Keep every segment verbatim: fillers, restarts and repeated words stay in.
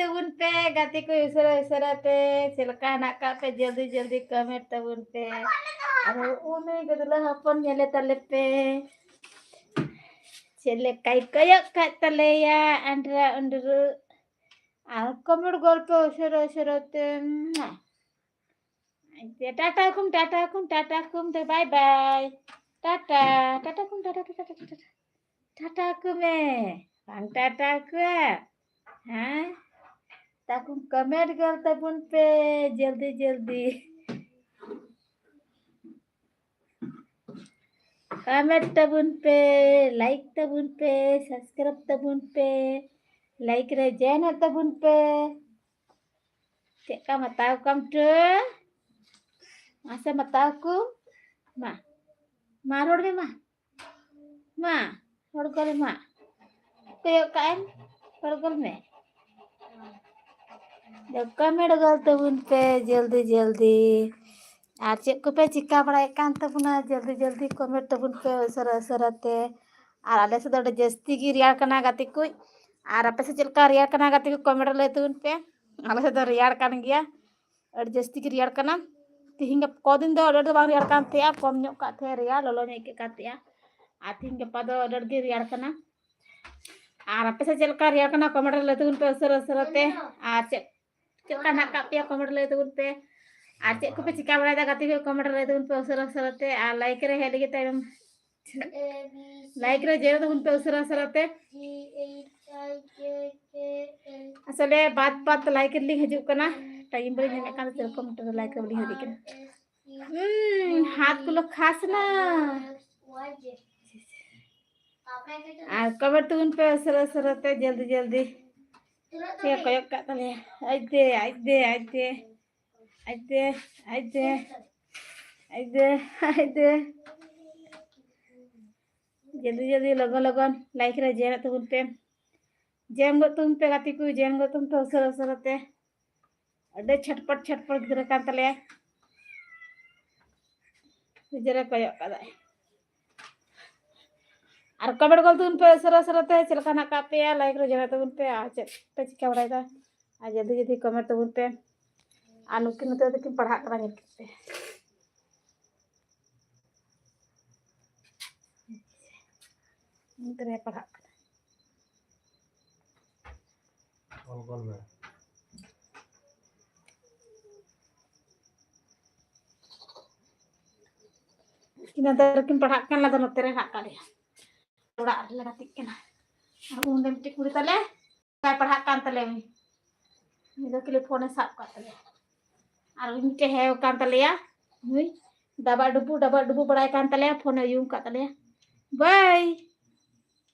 ᱛᱟᱵᱚᱱ ᱯᱮ ᱜᱟᱛᱮ ᱠᱚ, ᱩᱥᱟᱹᱨᱟ ᱩᱥᱟᱹᱨᱟ ᱛᱮ ᱪᱮᱫ ᱞᱮᱠᱟ ᱦᱮᱱᱟᱜ ᱠᱟᱜ ᱯᱮ, ᱡᱚᱞᱫᱤ ᱡᱚᱞᱫᱤ comment ᱛᱟᱵᱚᱱ ᱯᱮ᱾ ᱟᱨ ᱩᱱᱤ ᱜᱟᱹᱫᱞᱟᱹ ᱦᱚᱯᱚᱱ ᱧᱮᱞᱮ ᱛᱟᱞᱮ ᱯᱮ ᱪᱮᱫ ᱞᱮᱠᱟᱭ ᱠᱚᱭᱚᱜ ᱠᱟᱜ ᱛᱟᱞᱮᱭᱟ ᱟᱱᱰᱨᱟ ᱩᱱᱰᱨᱩ᱾ ᱟᱨ comment ᱜᱚᱞᱯᱚ ᱩᱥᱟᱹᱨᱟ ᱩᱥᱟᱹᱨᱟ ᱛᱮ᱾ ᱴᱟᱴᱟ ᱠᱚᱢ, ᱴᱟᱴᱟ ᱠᱚᱢ, ᱴᱟᱴᱟ ᱠᱚᱢ, bye bye. ᱴᱟᱴᱟ, ᱴᱟᱴᱟ ᱠᱚᱢ, ᱴᱟᱴᱟ, ᱴᱟᱴᱟ, ᱴᱟᱴᱟ, ᱴᱟᱴᱟ᱾ ᱴᱟᱴᱟ ᱠᱚ ᱢᱮ᱾ ᱵᱟᱝ ᱴᱟᱴᱟ ᱠᱚᱣᱟ? ᱦᱮᱸ? ᱛᱟᱠᱚ comment ᱜᱚᱞ ᱛᱟᱵᱚᱱ ᱯᱮ ᱡᱚᱞᱫᱤ ᱡᱚᱞᱫᱤ᱾ Comment ᱛᱟᱵᱚᱱ ᱯᱮ, like ᱛᱟᱵᱚᱱ ᱯᱮ, subscribe ᱛᱟᱵᱚᱱ ᱯᱮ, like ᱨᱮ join ᱛᱟᱵᱚᱱ ᱯᱮ᱾ ᱪᱮᱫ ᱞᱮᱠᱟ ᱢᱟᱛᱟᱣ ᱠᱚᱢ ᱴᱩ? ᱢᱟᱥᱮ ᱢᱟᱛᱟᱣ ᱠᱚ᱾ ᱢᱟ, ᱢᱟ ᱨᱚᱲ ᱢᱮ ᱢᱟ᱾ ᱢᱟ, ᱨᱚᱲ ᱜᱚᱞ ᱢᱟ᱾ ᱠᱚᱭᱚᱜ ᱠᱟᱜ ᱮᱢ, ᱨᱚᱲ ᱜᱚᱞ ᱢᱮ᱾ ᱫᱮ comment ᱜᱚᱞ ᱛᱟᱵᱚᱱ ᱯᱮ ᱡᱚᱞᱫᱤ ᱡᱚᱞᱫᱤ᱾ ᱟᱨ ᱪᱮᱫ ᱠᱚᱯᱮ ᱪᱤᱠᱟ ᱵᱟᱲᱟᱭᱮᱫ ᱠᱟᱱ ᱛᱟᱵᱚᱱᱟ, ᱡᱚᱞᱫᱤ ᱡᱚᱞᱫᱤ comment ᱛᱟᱵᱚᱱ ᱯᱮ ᱩᱥᱟᱹᱨᱟ ᱩᱥᱟᱹᱨᱟ ᱛᱮ᱾ ᱟᱨ ᱟᱞᱮ ᱥᱮᱫ ᱫᱚ ᱟᱹᱰᱤ ᱡᱟᱹᱥᱛᱤ ᱜᱮ ᱨᱮᱭᱟᱲ ᱠᱟᱱᱟ ᱜᱟᱛᱮ ᱠᱚ᱾ ᱟᱨ ᱟᱯᱮ ᱥᱮᱫ ᱪᱮᱫ ᱞᱮᱠᱟ ᱨᱮᱭᱟᱲ ᱠᱟᱱᱟ ᱜᱟᱛᱮ ᱠᱚ, comment ᱨᱮ ᱞᱟᱹᱭ ᱛᱟᱵᱚᱱ ᱯᱮ᱾ ᱟᱞᱮ ᱥᱮᱫ ᱫᱚ ᱨᱮᱭᱟᱲ ᱠᱟᱱ ᱜᱮᱭᱟ, ᱟᱹᱰᱤ ᱡᱟᱹᱥᱛᱤ ᱜᱮ ᱨᱮᱭᱟᱲ ᱠᱟᱱᱟ᱾ ᱛᱤᱦᱤᱧ ᱜᱟᱯᱟ ᱠᱚᱫᱤᱱ ᱫᱚ ᱟᱹᱰᱤ ᱟᱹᱰᱤ ᱫᱚ ᱵᱟᱝ ᱨᱮᱭᱟᱲ ᱠᱟᱱ ᱛᱟᱦᱮᱸᱜᱼᱟ, ᱠᱚᱢ ᱧᱚᱜ ᱠᱟᱜ ᱛᱟᱦᱮᱸᱜᱼᱟ ᱨᱮᱭᱟᱲ, ᱞᱚᱞᱚ ᱧᱚᱜ ᱟᱹᱭᱠᱟᱹᱜ ᱠᱟᱱ ᱛᱟᱦᱮᱸᱜᱼᱟ᱾ ᱟᱨ ᱛᱤᱦᱤᱧ ᱜᱟᱯᱟ ᱫᱚ ᱟᱹᱰᱤ ᱟᱹᱰᱤ ᱜᱮ ᱨᱮᱭᱟᱲ ᱠᱟᱱᱟ᱾ ᱟᱨ ᱟᱯᱮ ᱥᱮᱫ ᱪᱮᱫ ᱞᱮᱠᱟ ᱨᱮᱭᱟᱲ ᱠᱟᱱᱟ, comment ᱨᱮ ᱞᱟᱹᱭ ᱛᱟᱵᱚᱱ ᱯᱮ ᱩᱥᱟᱹᱨᱟ ᱩᱥᱟᱹᱨᱟ ᱛᱮ᱾ ᱟᱨ ᱪᱮᱫ, ᱪᱮᱫ ᱞᱮᱠᱟ ᱦᱮᱱᱟᱜ ᱠᱟᱜ ᱯᱮᱭᱟ, comment ᱨᱮ ᱞᱟᱹᱭ ᱛᱟᱵᱚᱱ ᱯᱮ᱾ ᱟᱨ ᱪᱮᱫ ᱠᱚᱯᱮ ᱪᱤᱠᱟ ᱵᱟᱲᱟᱭᱮᱫᱟ ᱜᱟᱛᱮ ᱠᱚ, comment ᱨᱮ ᱞᱟᱹᱭ ᱛᱟᱵᱚᱱ ᱯᱮ ᱩᱥᱟᱹᱨᱟ ᱩᱥᱟᱹᱨᱟ ᱛᱮ᱾ ᱟᱨ like ᱨᱮ ᱦᱮᱡ ᱞᱟᱹᱜᱤᱫ ᱛᱟᱭᱚᱢ, like ᱨᱮ join ᱛᱟᱵᱚᱱ ᱯᱮ ᱩᱥᱟᱹᱨᱟ ᱩᱥᱟᱹᱨᱟ ᱛᱮ᱾ ᱟᱥᱚᱞᱮ ᱵᱟᱫ ᱵᱟᱫ like ᱨᱮᱞᱤᱧ ᱦᱤᱡᱩᱜ ᱠᱟᱱᱟ, time ᱵᱟᱹᱞᱤᱧ ᱧᱟᱢᱮᱫ ᱠᱟᱱ ᱛᱮ ᱥᱮᱨᱚᱠᱚᱢ ᱢᱤᱫᱴᱮᱱ like ᱨᱮ ᱵᱟᱹᱞᱤᱧ ᱦᱤᱡᱩᱜ ᱠᱟᱱᱟ᱾ ᱦᱩᱸ, ᱦᱟᱛ ᱠᱚ ᱞᱚ ᱠᱷᱟᱥ ᱱᱟ᱾ ᱟᱨ comment ᱛᱟᱵᱚᱱ ᱯᱮ ᱩᱥᱟᱹᱨᱟ ᱩᱥᱟᱹᱨᱟ ᱛᱮ, ᱡᱚᱞᱫᱤ ᱡᱚᱞᱫᱤ᱾ ᱪᱮᱫ ᱠᱚᱭᱚᱜ ᱠᱟᱜ ᱛᱟᱞᱮᱭᱟ? ᱟᱡ ᱫᱮ, ᱟᱡ ᱫᱮ, ᱟᱡ ᱫᱮ, ᱟᱡ ᱫᱮ, ᱟᱡ ᱫᱮ, ᱟᱡ ᱫᱮ, ᱟᱡ ᱫᱮ᱾ ᱡᱚᱞᱫᱤ ᱡᱚᱞᱫᱤ ᱞᱚᱜᱚᱱ ᱞᱚᱜᱚᱱ like ᱨᱮ join ᱛᱟᱵᱚᱱ ᱯᱮ᱾ Join ᱜᱚᱫ ᱛᱟᱵᱚᱱ ᱯᱮ ᱜᱟᱛᱮ ᱠᱚ, join ᱜᱚᱫ ᱛᱟᱵᱚᱱ ᱯᱮ ᱩᱥᱟᱹᱨᱟ ᱩᱥᱟᱹᱨᱟ ᱛᱮ᱾ ᱟᱹᱰᱤ ᱪᱷᱚᱴᱯᱚᱴ ᱪᱷᱚᱴᱯᱚᱴ ᱜᱤᱫᱽᱨᱟᱹ ᱠᱟᱱ ᱛᱟᱞᱮᱭᱟ᱾ ᱱᱤᱡᱮᱨᱮ ᱠᱚᱭᱚᱜ ᱠᱟᱫᱟᱭ᱾ ᱟᱨ comment ᱜᱚᱞ ᱛᱟᱵᱚᱱ ᱯᱮ ᱩᱥᱟᱹᱨᱟ ᱩᱥᱟᱹᱨᱟ ᱛᱮ, ᱪᱮᱫ ᱞᱮᱠᱟ ᱦᱮᱱᱟᱜ ᱠᱟᱜ ᱯᱮᱭᱟ, like ᱨᱮ join ᱛᱟᱵᱚᱱ ᱯᱮ᱾ ᱟᱨ ᱪᱮᱫ ᱯᱮ ᱪᱤᱠᱟ ᱵᱟᱲᱟᱭᱮᱫᱟ? ᱟᱨ ᱡᱚᱞᱫᱤ ᱡᱚᱞᱫᱤ comment ᱛᱟᱵᱚᱱ ᱯᱮ᱾ ᱟᱨ ᱱᱩᱠᱤᱱ ᱱᱚᱛᱮ ᱫᱚᱠᱤᱱ ᱯᱟᱲᱦᱟᱜ ᱠᱟᱱᱟ, ᱧᱮᱞ ᱠᱮᱫ ᱯᱮ᱾ ᱱᱚᱛᱮ ᱨᱮ ᱯᱟᱲᱦᱟᱜ ᱠᱟᱱᱟ᱾ ᱚᱞ ᱜᱚᱞ ᱢᱮ᱾ ᱩᱱᱠᱤᱱ ᱱᱚᱛᱮ ᱨᱮᱠᱤᱱ ᱯᱟᱲᱦᱟᱜ ᱠᱟᱱᱟ, ᱟᱞᱮ ᱫᱚ ᱱᱚᱛᱮ ᱨᱮ ᱦᱮᱱᱟᱜ ᱟᱠᱟᱫ ᱞᱮᱭᱟ, ᱚᱲᱟᱜ ᱨᱮᱞᱮ ᱜᱟᱛᱮᱜ ᱠᱟᱱᱟ᱾ ᱟᱨ ᱩᱱᱤ ᱫᱚ ᱢᱤᱫᱴᱮᱡ ᱠᱩᱲᱤ ᱛᱟᱞᱮ ᱵᱟᱭ ᱯᱟᱲᱦᱟᱜ ᱠᱟᱱ ᱛᱟᱞᱮᱭᱟ, ᱩᱱᱤ ᱩᱱᱤ ᱫᱚ ᱠᱷᱟᱹᱞᱤ ᱯᱷᱳᱱᱮ ᱥᱟᱵ ᱠᱟᱜ ᱛᱟᱞᱮᱭᱟ᱾ ᱟᱨ ᱩᱱᱤ ᱢᱤᱫᱴᱮᱡ ᱦᱮᱣ ᱠᱟᱱ ᱛᱟᱞᱮᱭᱟ, ᱱᱩᱭ ᱰᱟᱵᱟᱜ ᱰᱩᱵᱩ ᱰᱟᱵᱟᱜ ᱰᱩᱵᱩ ᱵᱟᱲᱟᱭ ᱠᱟᱱ ᱛᱟᱞᱮᱭᱟ, ᱯᱷᱳᱱᱮ ᱩᱭᱩᱝ ᱠᱟᱜ ᱛᱟᱞᱮᱭᱟ᱾ ᱵᱟᱭ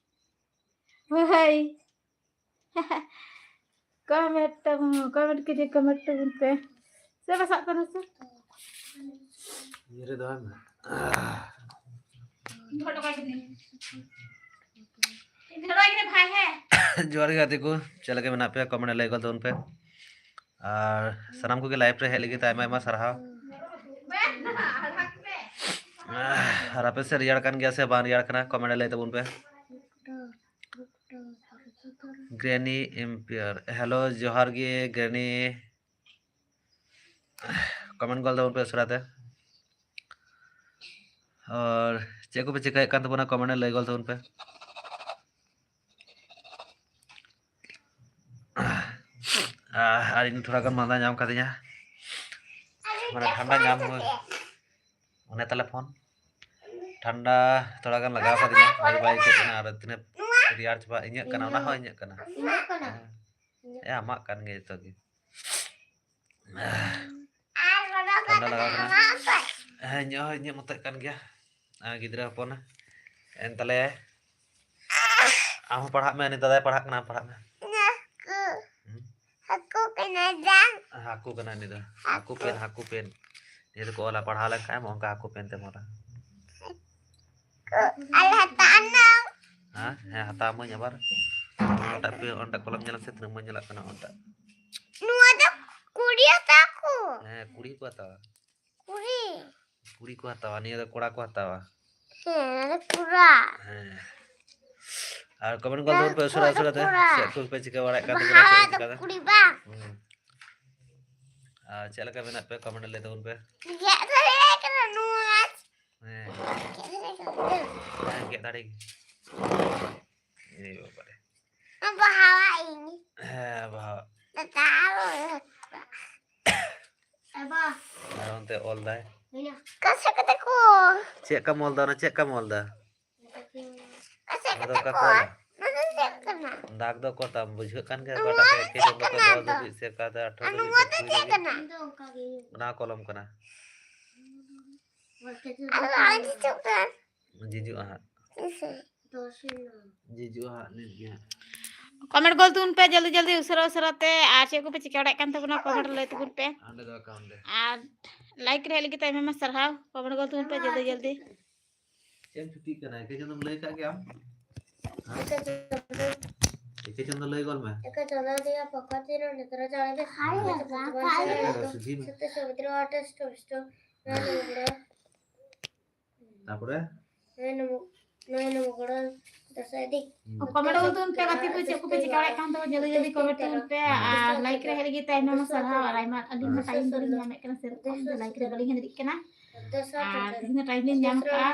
ᱦᱳᱭ᱾ Comment ᱛᱟᱵᱚᱱ, comment ᱠᱮᱫᱤᱧ, comment ᱛᱟᱵᱚᱱ ᱯᱮ᱾ ᱥᱮ ᱵᱟᱥᱟᱜ ᱠᱟᱱᱟ ᱥᱮ? ᱤᱭᱟᱹ ᱨᱮ ᱫᱚᱦᱚᱭ ᱢᱮ᱾ ᱡᱚᱦᱟᱨ ᱜᱮ ᱜᱟᱛᱮ ᱠᱚ, ᱪᱮᱫ ᱞᱮᱠᱟ ᱢᱮᱱᱟᱜ ᱯᱮᱭᱟ? Comment ᱨᱮ ᱞᱟᱹᱭ ᱜᱚᱫ ᱛᱟᱵᱚᱱ ᱯᱮ᱾ ᱟᱨ ᱥᱟᱱᱟᱢ ᱠᱚᱜᱮ live ᱨᱮ ᱦᱮᱡ ᱞᱟᱹᱜᱤᱫ ᱛᱮ ᱟᱭᱢᱟ ᱟᱭᱢᱟ ᱥᱟᱨᱦᱟᱣ᱾ ᱟᱨ ᱟᱯᱮ ᱥᱮᱫ ᱨᱮᱭᱟᱲ ᱠᱟᱱ ᱜᱮᱭᱟ ᱥᱮ ᱵᱟᱝ ᱨᱮᱭᱟᱲ ᱠᱟᱱᱟ? Comment ᱨᱮ ᱞᱟᱹᱭ ᱛᱟᱵᱚᱱ ᱯᱮ᱾ Granny Empire, hello, ᱡᱚᱦᱟᱨ ᱜᱮ Granny᱾ Comment ᱜᱚᱞ ᱛᱟᱵᱚᱱ ᱯᱮ ᱩᱥᱟᱹᱨᱟ ᱛᱮ᱾ ᱟᱨ ᱪᱮᱫ ᱠᱚᱯᱮ ᱪᱮᱠᱟᱭᱮᱫ ᱠᱟᱱ ᱛᱟᱵᱚᱱᱟ? Comment ᱨᱮ ᱞᱟᱹᱭ ᱜᱚᱞ ᱛᱟᱵᱚᱱ ᱯᱮ᱾ ᱟᱨ ᱤᱧ ᱛᱷᱚᱲᱟ ᱜᱟᱱ ᱢᱟᱸᱫᱟ ᱧᱟᱢ ᱠᱟᱫᱤᱧᱟ, ᱢᱟᱱᱮ ᱴᱷᱟᱱᱰᱟ ᱧᱟᱢ ᱦᱚᱸ᱾ ᱚᱱᱮ ᱛᱟᱞᱮ ᱯᱷᱳᱱ ᱴᱷᱟᱱᱰᱟ ᱛᱷᱚᱲᱟ ᱜᱟᱱ ᱞᱟᱜᱟᱣ ᱠᱟᱫᱤᱧᱟ, ᱵᱷᱟᱜᱮ ᱵᱟᱭ ᱟᱹᱭᱠᱟᱹᱜ ᱠᱟᱱᱟ᱾ ᱟᱨ ᱛᱤᱱᱟᱹᱜ ᱨᱮᱭᱟᱲ ᱪᱟᱵᱟ ᱤᱧᱟᱹᱜ ᱠᱟᱱᱟ, ᱚᱱᱟ ᱦᱚᱸ ᱤᱧᱟᱹᱜ ᱠᱟᱱᱟ᱾ ᱤᱧᱟᱹᱜ ᱠᱟᱱᱟ᱾ ᱦᱮᱸ᱾ ᱤᱧᱟᱹᱜ᱾ ᱮ, ᱟᱢᱟᱜ ᱠᱟᱱ ᱜᱮᱭᱟ ᱡᱚᱛᱚ ᱜᱮ᱾ ᱟᱨ ᱵᱟᱵᱟ ᱴᱷᱟᱱᱰᱟ ᱞᱟᱜᱟᱣ ᱠᱟᱱᱟ᱾ ᱦᱮᱸ, ᱤᱧᱟᱹᱜ ᱦᱚᱸ, ᱤᱧᱟᱹᱜ ᱢᱚᱛᱚᱡ ᱠᱟᱱ ᱜᱮᱭᱟ᱾ ᱟᱨ ᱜᱤᱫᱽᱨᱟᱹ ᱦᱚᱯᱚᱱ ᱮᱱ ᱛᱟᱞᱮᱭᱟᱭ᱾ ᱟᱢ ᱦᱚᱸ ᱯᱟᱲᱦᱟᱜ ᱢᱮ, ᱩᱱᱤ ᱫᱟᱫᱟᱭ ᱯᱟᱲᱦᱟᱜ ᱠᱟᱱᱟ, ᱟᱢ ᱯᱟᱲᱦᱟᱜ ᱢᱮ᱾ ᱦᱟᱹᱠᱩ᱾ ᱦᱩᱸ? ᱦᱟᱹᱠᱩ ᱠᱟᱱᱟ ᱡᱟᱝ᱾ ᱦᱟᱹᱠᱩ ᱠᱟᱱᱟ ᱩᱱᱤ ᱫᱚ᱾ ᱦᱟᱹᱠᱩ ᱦᱟᱹᱠᱩ᱾ ᱯᱮᱱ, ᱦᱟᱹᱠᱩ ᱯᱮᱱ᱾ ᱱᱤᱭᱟᱹ ᱫᱚᱠᱚ ᱚᱞᱟ, ᱯᱟᱲᱦᱟᱣ ᱞᱮᱱᱠᱷᱟᱱ ᱚᱱᱠᱟ ᱦᱟᱹᱠᱩ ᱯᱮᱱ ᱛᱮᱢ ᱚᱞᱟ᱾ ᱟᱞᱮ ᱦᱟᱛᱟᱣ ᱟᱱᱟ᱾ ᱦᱮᱸ, ᱦᱮᱸ, ᱦᱟᱛᱟᱣ ᱟᱹᱢᱟᱹᱧ ᱟᱵᱟᱨ᱾ ᱚᱱᱟᱴᱟᱜ ᱯᱮ, ᱚᱱᱟᱴᱟᱜ ᱠᱚᱞᱚᱢ ᱧᱮᱞ ᱢᱮᱥᱮ, ᱛᱤᱱᱟᱹᱜ ᱢᱚᱡᱽ ᱧᱮᱞᱚᱜ ᱠᱟᱱᱟ ᱚᱱᱟᱴᱟᱜ᱾ ᱱᱚᱣᱟ ᱫᱚ ᱠᱩᱲᱤ ᱦᱟᱛᱟᱣ ᱠᱚ᱾ ᱦᱮᱸ, ᱠᱩᱲᱤ ᱠᱚ ᱦᱟᱛᱟᱣᱟ᱾ ᱠᱩᱲᱤ᱾ ᱠᱩᱲᱤ ᱠᱚ ᱦᱟᱛᱟᱣᱟ, ᱱᱤᱭᱟᱹ ᱫᱚ ᱠᱚᱲᱟ ᱠᱚ ᱦᱟᱛᱟᱣᱟ᱾ ᱦᱮᱸ, ᱱᱚᱣᱟ ᱫᱚ ᱠᱚᱲᱟ᱾ ᱦᱮᱸ᱾ ᱟᱨ ᱠᱚᱢᱮᱱᱴ ᱜᱚᱞ ᱛᱟᱵᱚᱱ ᱯᱮ ᱩᱥᱟᱹᱨᱟ ᱩᱥᱟᱹᱨᱟ ᱛᱮ᱾ ᱪᱮᱫ ᱠᱚ ᱯᱮ ᱪᱤᱠᱟᱹ ᱵᱟᱲᱟᱭᱮᱫ ᱠᱟᱱ ᱛᱟᱵᱚᱱᱟ, ᱪᱮᱫ ᱯᱮ ᱪᱤᱠᱟᱹᱭᱮᱫᱟ? ᱦᱩᱸ᱾ ᱟᱨ ᱪᱮᱫ ᱞᱮᱠᱟ ᱢᱮᱱᱟᱜ ᱯᱮ, ᱠᱚᱢᱮᱱᱴ ᱞᱟᱹᱭ ᱛᱟᱵᱚᱱ ᱯᱮ᱾ ᱜᱮᱫ ᱫᱟᱲᱮᱭᱟᱜ ᱠᱟᱱᱟ ᱱᱚᱣᱟ᱾ ᱦᱮᱸ᱾ ᱜᱮᱫ ᱫᱟᱲᱮᱭᱟᱜ ᱠᱟᱱᱟ᱾ ᱦᱮᱸ, ᱜᱮᱫ ᱫᱟᱲᱮ ᱜᱮ᱾ ᱮ ᱵᱟᱵᱟ ᱨᱮ᱾ ᱵᱟᱦᱟᱣᱟᱜ ᱤᱧ᱾ ᱦᱮᱸ, ᱵᱟᱦᱟ᱾ ᱫᱟᱫᱟ᱾ ᱮ ᱵᱟ᱾ ᱟᱨ ᱚᱱᱛᱮ ᱚᱞ ᱫᱟᱭ᱾ ᱦᱩᱭᱱᱟ᱾ ᱠᱟᱥᱟ ᱠᱟᱛᱮ ᱠᱚ᱾ ᱪᱮᱫ ᱠᱟᱢ ᱚᱞ ᱫᱟ? ᱚᱱᱟ ᱪᱮᱫ ᱠᱟᱢ ᱚᱞ ᱫᱟ? ᱠᱟᱥᱟ ᱚᱱᱟ ᱫᱚ ᱠᱟᱛᱮ ᱚᱠᱟ ᱠᱚ ᱠᱚ᱾ ᱚᱞᱟ? ᱱᱚᱣᱟ ᱫᱚ ᱪᱮᱫ ᱠᱟᱱᱟ? ᱫᱟᱜᱽ ᱫᱚ ᱚᱠᱚᱭ ᱛᱟᱢ ᱵᱩᱡᱷᱟᱹᱜ ᱠᱟᱱ ᱜᱮᱭᱟ, ᱱᱚᱣᱟ ᱚᱠᱟᱴᱟᱜ ᱫᱚ ᱮᱠᱮ ᱪᱮᱫ ᱪᱚᱱᱫᱨᱚ ᱠᱚ ᱠᱟᱱᱟ ᱫᱚᱥ ᱫᱚ? ᱫᱷᱟᱹᱵᱤᱡ ᱥᱮ ᱚᱠᱟ ᱫᱚ ᱟᱴᱷᱨᱚ ᱟᱨ ᱫᱷᱟᱹᱵᱤᱡ ᱱᱚᱣᱟ ᱥᱮ ᱫᱚ ᱠᱩᱲᱤ ᱪᱮᱫ ᱫᱷᱟᱹᱵᱤᱡ? ᱠᱟᱱᱟ? ᱚᱱᱟ ᱠᱚᱞᱚᱢ ᱠᱟᱱᱟ᱾ ᱟᱨ ᱟᱨ ᱪᱮᱫ ᱠᱟᱱᱟ? ᱡᱤᱡᱩᱜᱼᱟ ᱦᱟᱸᱜ᱾ ᱦᱮᱸ ᱥᱮ᱾ ᱡᱤᱡᱩᱜᱼᱟ ᱦᱟᱸᱜ ᱱᱤᱛ ᱜᱮ ᱦᱟᱸᱜ᱾ ᱠᱚᱢᱮᱱᱴ ᱜᱚᱞ ᱛᱟᱵᱚᱱ ᱯᱮ ᱡᱚᱞᱫᱤ ᱡᱚᱞᱫᱤ, ᱩᱥᱟᱹᱨᱟ ᱩᱥᱟᱹᱨᱟ ᱛᱮ᱾ ᱟᱨ ᱪᱮᱫ ᱠᱚᱯᱮ ᱪᱤᱠᱟᱹ ᱵᱟᱲᱟᱭᱮᱫ ᱠᱟᱱ ᱛᱟᱵᱚᱱᱟ, ᱠᱚᱢᱮᱱᱴ ᱨᱮ ᱞᱟᱹᱭ ᱛᱟᱵᱚᱱ ᱯᱮ᱾ ᱦᱟᱸᱰᱮ ᱫᱚ ᱟᱠᱟ ᱚᱸᱰᱮ᱾ ᱟᱨ ᱞᱟᱭᱤᱠ ᱨᱮ ᱦᱮᱡ ᱞᱟᱹᱜᱤᱫ ᱛᱮ ᱟᱭᱢᱟ ᱟᱭᱢᱟ ᱥᱟᱨᱦᱟᱣ᱾ ᱠᱚᱢᱮᱱᱴ ᱜᱚᱞ ᱛᱟᱵᱚᱱ ᱯᱮ ᱡᱚᱞᱫᱤ ᱡᱚᱞᱫᱤ᱾ ᱪᱮᱫ ᱮᱢ ᱪᱷᱩᱴᱤᱜ ᱠᱟᱱᱟ? ᱮᱠᱮ ᱪᱟᱸᱫᱚᱢ ᱞᱟᱹᱭ ᱠᱟᱜ ᱜᱮᱭᱟᱢ? ᱦᱮᱸ? ᱮᱠᱮ ᱪᱟᱸᱫᱚ ᱞᱟᱹᱭ ᱜᱚᱞ ᱢᱮ᱾ ᱮᱠᱮ ᱪᱟᱸᱫᱚ ᱫᱤᱭᱟ ᱯᱚᱠᱚᱛᱤ ᱨᱮ ᱱᱤᱛᱨᱟ ᱪᱟᱲᱮ ᱫᱮ ᱠᱷᱟᱭ ᱞᱟᱜᱟ, ᱠᱷᱟᱭ ᱞᱟᱜᱟ᱾ ᱥᱩᱡᱤ ᱢᱮ᱾ ᱥᱚᱛᱛᱚ ᱥᱚᱢᱩᱫᱨᱚ ᱟᱴᱮᱥ ᱴᱚᱥᱴᱚ᱾ ᱦᱮᱸ᱾ ᱛᱟᱯᱚᱨᱮ? ᱱᱚᱭ ᱱᱚᱢᱵᱚᱨ, ᱱᱚᱭ ᱱᱚᱢᱵᱚᱨ ᱜᱚᱲᱚ ᱫᱟᱸᱥᱟᱭ ᱫᱤ᱾ ᱠᱚᱢᱮᱱᱴ ᱚᱞ ᱛᱟᱵᱚᱱ ᱯᱮ ᱜᱟᱛᱮ ᱠᱚ, ᱪᱮᱫ ᱠᱚᱯᱮ ᱪᱤᱠᱟᱹ ᱵᱟᱲᱟᱭᱮᱫ ᱠᱟᱱ ᱛᱟᱵᱚᱱᱟ, ᱡᱚᱞᱫᱤ ᱡᱚᱞᱫᱤ ᱠᱚᱢᱮᱱᱴ ᱛᱟᱵᱚᱱ ᱯᱮ᱾ ᱟᱨ ᱞᱟᱭᱤᱠ ᱨᱮ ᱦᱮᱡ ᱞᱟᱹᱜᱤᱫ ᱛᱮ ᱟᱭᱢᱟ ᱟᱭᱢᱟ ᱥᱟᱨᱦᱟᱣ᱾ ᱟᱨ ᱟᱭᱢᱟ ᱟᱹᱰᱤ ᱢᱚᱡᱽ ᱴᱟᱭᱤᱢ ᱵᱟᱹᱞᱤᱧ ᱧᱟᱢᱮᱫ ᱠᱟᱱᱟ, ᱥᱮᱨᱚᱠᱚᱢ ᱛᱮ ᱞᱟᱭᱤᱠ ᱨᱮ ᱵᱟᱹᱞᱤᱧ ᱦᱮᱡ ᱫᱟᱲᱮᱭᱟᱜ ᱠᱟᱱᱟ᱾ ᱟᱨ ᱛᱤᱦᱤᱧ ᱫᱚ ᱴᱟᱭᱤᱢ ᱞᱤᱧ ᱧᱟᱢ ᱠᱟᱜᱼᱟ᱾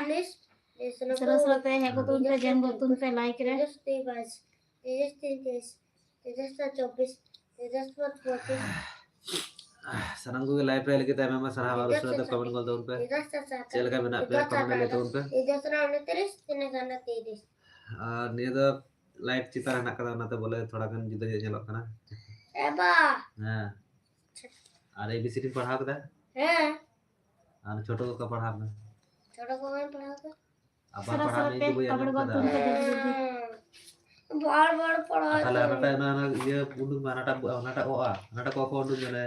ᱩᱥᱟᱹᱨᱟ ᱩᱥᱟᱹᱨᱟ ᱛᱮ ᱦᱮᱡ ᱜᱚᱫ ᱛᱟᱵᱚᱱ ᱯᱮ, ᱡᱚᱭᱮᱱ ᱜᱚᱫ ᱛᱟᱵᱚᱱ ᱯᱮ ᱞᱟᱭᱤᱠ ᱨᱮ᱾ ᱛᱮᱭᱤᱥ, ᱛᱮᱭᱤᱥ, ᱛᱮᱭᱤᱥ, ᱛᱮᱭᱤᱥ ᱥᱟᱭ ᱪᱚᱵᱵᱤᱥ, ᱛᱮᱭᱤᱥ ᱥᱟᱭ ᱯᱚᱸᱪᱤᱥ᱾ ᱥᱟᱱᱟᱢ ᱠᱚᱜᱮ ᱞᱟᱭᱤᱵ ᱨᱮ ᱦᱮᱡ ᱞᱟᱹᱜᱤᱫ ᱛᱮ ᱟᱭᱢᱟ ᱟᱭᱢᱟ ᱥᱟᱨᱦᱟᱣ ᱟᱨ ᱩᱥᱟᱹᱨᱟ ᱛᱮ ᱠᱚᱢᱮᱱᱴ ᱜᱚᱞ ᱛᱟᱵᱚᱱ ᱯᱮ᱾ ᱪᱮᱫ ᱞᱮᱠᱟ ᱢᱮᱱᱟᱜ ᱯᱮᱭᱟ? ᱠᱚᱢᱮᱱᱴ ᱨᱮ ᱞᱟᱹᱭ ᱛᱟᱵᱚᱱ ᱯᱮ᱾ ᱛᱤᱨᱤᱥ, ᱛᱤᱱᱟᱹᱜ ᱜᱟᱱ ᱛᱤᱨᱤᱥ? ᱟᱨ ᱱᱤᱭᱟᱹ ᱫᱚ ᱞᱟᱭᱤᱵ ᱪᱮᱛᱟᱱ ᱨᱮ ᱦᱮᱱᱟᱜ ᱠᱟᱫᱟ, ᱚᱱᱟᱛᱮ ᱵᱚᱞᱮ ᱛᱷᱚᱲᱟ ᱜᱟᱱ ᱡᱩᱫᱟᱹ ᱧᱚᱜ ᱧᱮᱞᱚᱜ ᱠᱟᱱᱟ᱾ ᱮ ᱵᱟ᱾ ᱦᱮᱸ᱾ ᱟᱨ ᱮ ᱵᱤ ᱥᱤ ᱰᱤᱢ ᱯᱟᱲᱦᱟᱣ ᱠᱮᱫᱟ? ᱦᱮᱸ᱾ ᱟᱨ ᱪᱷᱳᱴᱳ ᱠᱚ ᱯᱟᱲᱦᱟᱣ ᱢᱮ᱾ ᱪᱷᱳᱴᱳ ᱠᱚ ᱵᱟᱹᱧ ᱯᱟᱲᱦᱟᱣ ᱠᱮᱫᱟ᱾ ᱟᱵᱟᱨ ᱥᱚᱨᱟ ᱯᱟᱲᱦᱟᱜ ᱥᱚᱨᱟ ᱢᱮ, ᱛᱮ ᱤᱧ ᱫᱚ ᱵᱟᱹᱧ ᱠᱚᱢᱮᱱᱴ ᱟᱸᱡᱚᱢ ᱜᱚᱞ ᱠᱟᱫᱟ᱾ ᱛᱟᱵᱚᱱ ᱯᱮ ᱡᱚᱞᱫᱤ ᱡᱚᱞᱫᱤ᱾ ᱵᱟᱨ ᱵᱟᱨ ᱯᱟᱲᱦᱟᱣ ᱟᱨ ᱛᱟᱦᱞᱮ ᱦᱚᱪᱚ ᱦᱟᱱᱟᱴᱟᱜ ᱢᱮ᱾ ᱚᱱᱟ, ᱚᱱᱟ ᱤᱭᱟᱹ ᱩᱰᱩᱠ ᱢᱮ, ᱦᱟᱱᱟᱴᱟᱜ, ᱦᱟᱱᱟᱴᱟᱜ ᱚ, ᱦᱟᱱᱟᱴᱟᱜ ᱠᱚ ᱠᱚ ᱩᱰᱩᱠ ᱢᱮ,